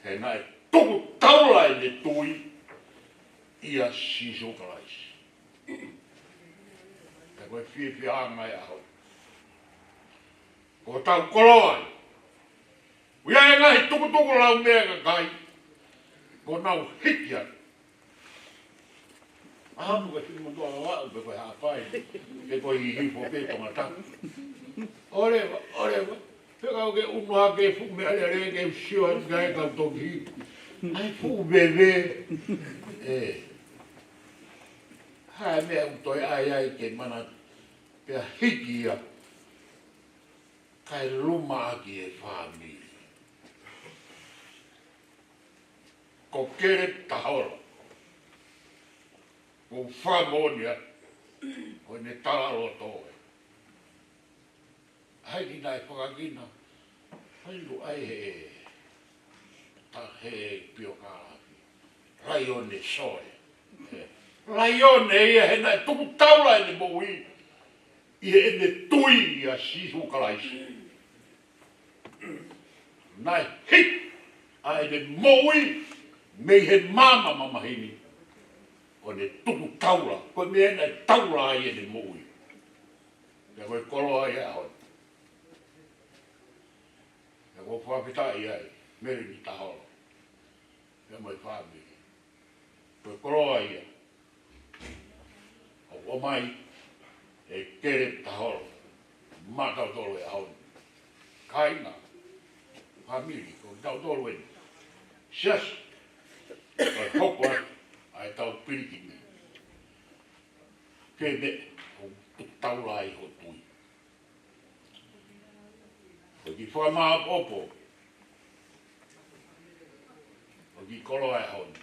He naʻe tuku taula ʻene tui ʻia Sīsū Kalaisi. Ko e fiefia ʻanga e ʻaho. Ko hotau koloa ia. ʻOku ʻi ai e ngaahi tukutuku lau meʻa kakai. Kuo nau hiki atu. ʻAho ni ko e fili motuʻa lalaʻu pe ko e haʻapai. Pe ko e hihifo pe tongatapu. ʻOleva, ʻoleva. Pea ka ke unu hake fuʻu meʻalele ke u sio ai kae kau toki. ʻAi fuʻu veve. ʻE. Hā e meʻa ʻoku toe ʻai ai ke mana pea hiki ia. Kae luma ʻaki e fāmili. Ko Kele Taholo. Ko fakamoʻoni atu. Ko ʻene talaloto ē. ʻAi ki nai fakakina. ʻAi lu ʻai he. Ta he pio kalafi. Laione soe. Laione ia he naʻe tuku taula ʻene moʻui. ʻI heʻene tui ʻia Sīsū Kalaisi. Naʻe hiki ʻa ʻene moʻui mei he maama mamahi ni. ʻO ne tuku taula. Ko e meʻa naʻe taula ai ʻene moʻui. Pea ko e koloa ia ʻaho ni. Pea ko e fakafetaʻi ai. Meleni Taholo. Pea mo e fāmili. Ko e koloa ia. ʻOku ʻomai ʻe Kele Taholo. Maʻa tautolu he ʻaho ni. Kāinga. Fāmili. Ko tautolu eni. Siasi. Ko e hoko atu. ʻA e tau pilikimi. Ke meʻa. ʻOku taula ai ho tui. Ko e kiʻi fakamāʻopoʻopo. Ko e kiʻi koloa e ʻaho ni.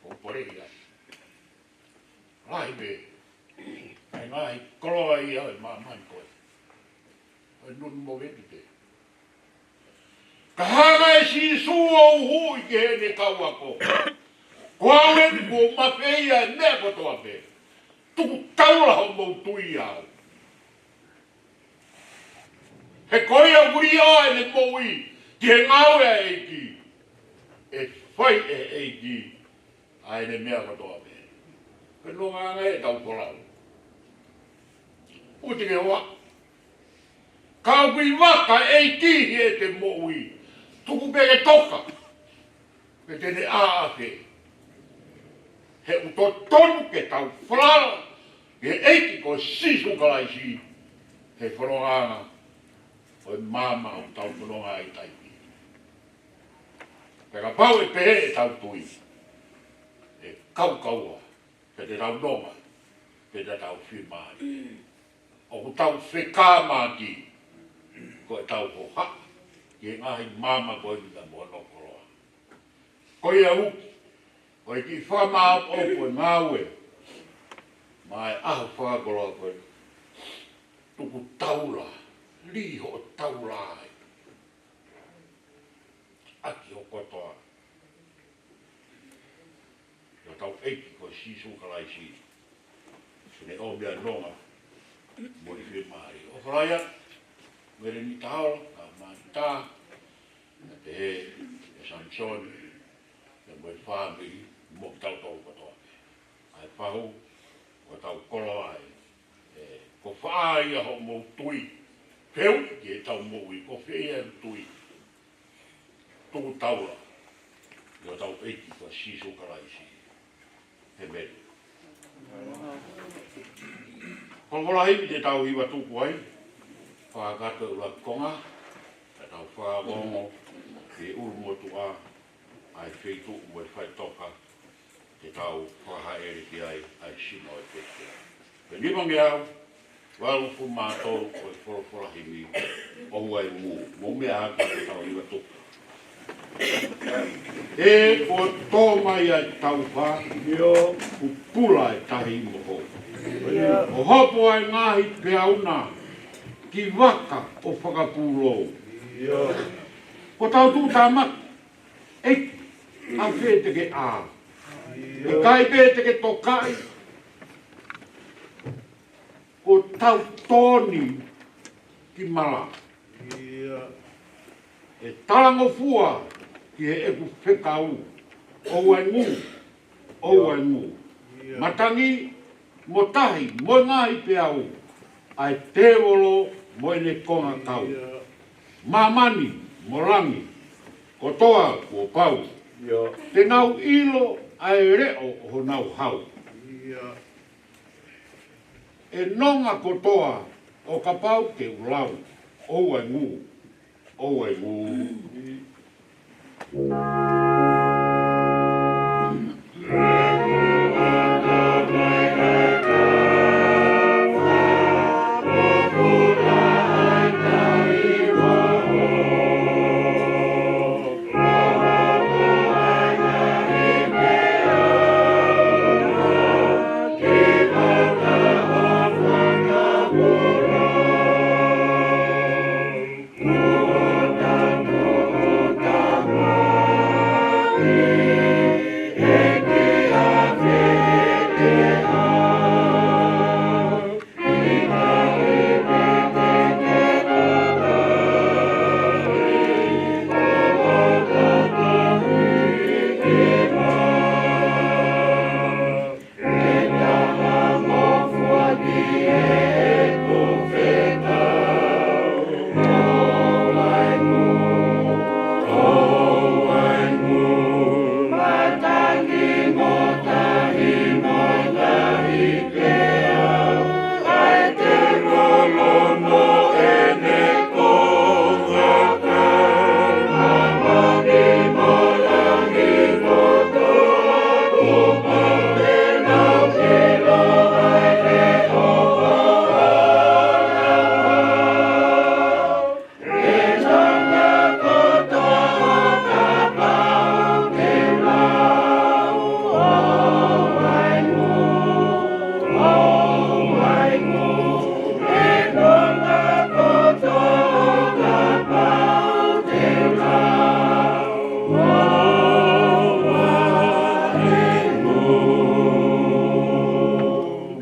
ʻOku pole ia. Lahi pē. ʻA e ngaahi koloa ia ʻo e māmani ko ē. ʻO e nunu mo vetu pē. Ka hanga ʻe Sīsū ʻo uhuʻi ki heʻene kau ako. Ko au eni kuo mafeia e meʻa kotoa pē. Tuku taula hoʻomou tui au. He ko ia ʻoku liʻoa ʻene moʻui ki he ngāue ʻa e ʻEiki. ʻE fai ʻe he ʻEiki ʻa ʻene meʻa kotoa pē. Ko e nonga ʻanga ʻetau folau. ʻUti ke hoa. Ka ʻoku ʻi vaka ʻEiki ʻi heʻete moʻui. Tuku pē ke toka. Pea te ne ʻaʻafe. He ʻoku totonu ke tau falala ki he ʻEiki ko Sīsū Kalaisi he fonongaʻanga ʻo e maama ʻoku tau fononga ai taimi. Pea kapau ʻe pehē ʻetau tui, ʻe kaukaua, pea te tau nonga, pea te tau fiemālie. ʻOku tau fekamāki, ko ʻetau hohaʻa ki he ngaahi maama ko eni mo hono koloa. Ko ia ʻoku, ko e kiʻi fakamāʻopoʻopo e ngāue, maʻa e ʻaho fakakoloa ko e tuku taula, lī hoʻo taula ai. ʻAki ho kotoa. ʻI hotau ʻEiki ko Sīsū Kalaisi. Ke ne ʻomi ʻa e nonga mo e fiemālie. ʻOfa lahi atu, Meleni Taholo, ka mani tā, na te he, ʻe Samisoni, pea mo e fāmili, mo kitautolu kotoa. ʻA e fahu, ko hotau koloa ē, ʻe, ko fē ia hoʻomou tui, fēfē ki heʻetau moʻui, ko fē ia e tui. Tuku taula ʻi hotau ʻEiki ko Sīsū Kalaisi. ʻĒmeni. Ko e folofola himi te tau hiva tuku ai, fakakakato e ʻuluaki konga, ka tau fakaongo ki he ʻulumotuʻa, ʻa e feituʻu mo e faʻitoka, ke tau fakahāʻele ki ai ʻa e sino ʻo e pekia. Ko e nimangeau valungofulu mā tolu ko e folofola himi, ʻOua ʻe Ngū. Mou meʻa hake ke tau hiva tuku. ʻE kuo tō mai ʻa e taufa, ʻio, pupula e tahi moho. ʻIo. ʻO hopo ʻa e ngaahi peau na ki vaka ʻo fakapūlou. ʻIo. Ko hotau tuʻutāmaki, ʻEiki, ʻafē te ke ʻā? ʻIkai pē te ke tokaʻi? Kuo tau tō ni ki mala. ʻE talangofua ki heʻeku fekau. ʻOua ʻe ngū. ʻOua ʻe ngū. Matangi, mo tahi mo e ngaahi peau, ʻa e tēvolo mo ʻene kongakau. Māmani mo langi kotoa kuo pau, te nau ʻilo ʻa e leʻo ʻo honau hau. ʻE nonga kotoa ʻo kapau te u lau, ʻoua ʻe ngū, ʻoua ʻe ngū.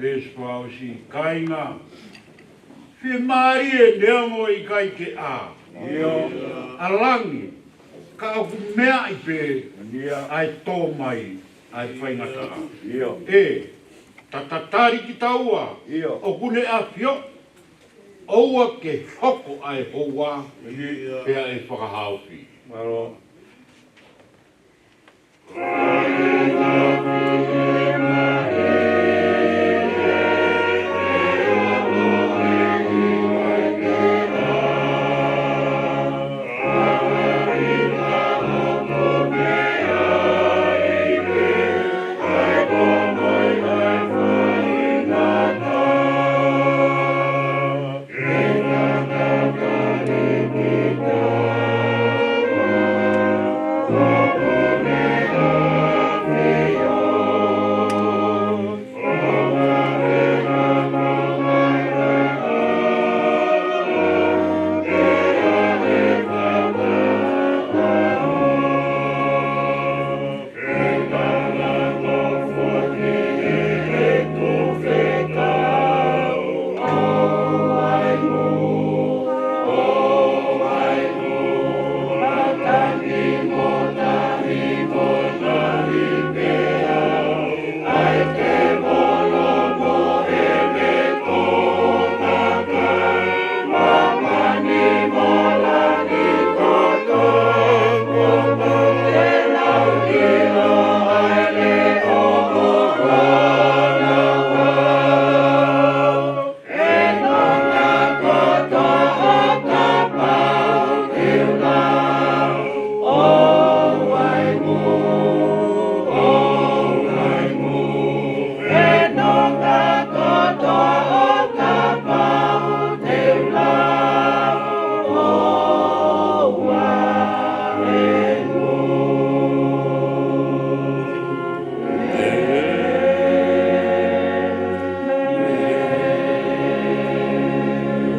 Veesi fakaʻosi, kāinga, fiemālie neongo ʻikai ke ʻā ʻa langi, ka ʻoku meaʻi pē ʻa e tō mai ʻa e faingataʻa. ʻE, ta tatali kitaua, ʻoku ne ʻafio, ʻoua ke hoko ʻa e houa, pea ʻe fakahaofi.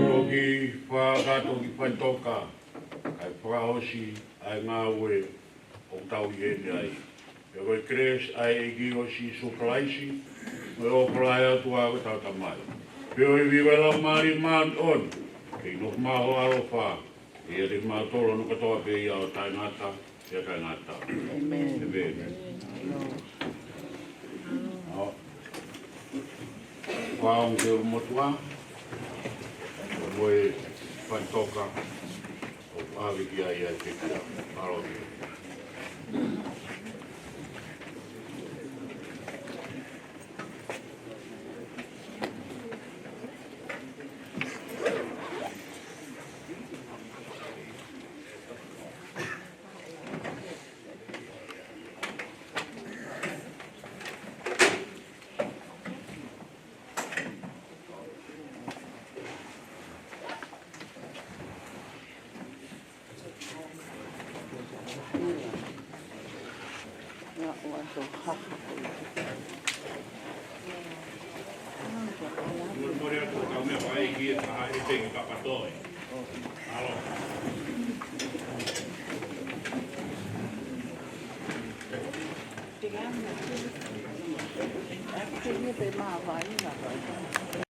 Toki fakakātoa ki faʻitoka, kae fakaʻosi ʻa e ngāue ʻoku tau ʻi heni ai. Pea ko e kelesi ʻa e ʻEiki ko Sīsū Kalaisi, mo e ʻofa ʻa e ʻOtua ko e Tamai, pea mo e ivi ʻa e Laumālie Māʻoniʻoni, ke nofo maʻa hoʻo ʻaloʻofa, ʻiate kimautolu hono kotoa pē ia ʻo taʻengata pea taʻengata. ʻĒmeni. ʻĒmeni. ʻAo. Fakaongo ki he ʻulumotuʻa, mo e faʻitoka, ʻo ʻave ki ai ʻa e pekia. Mālō.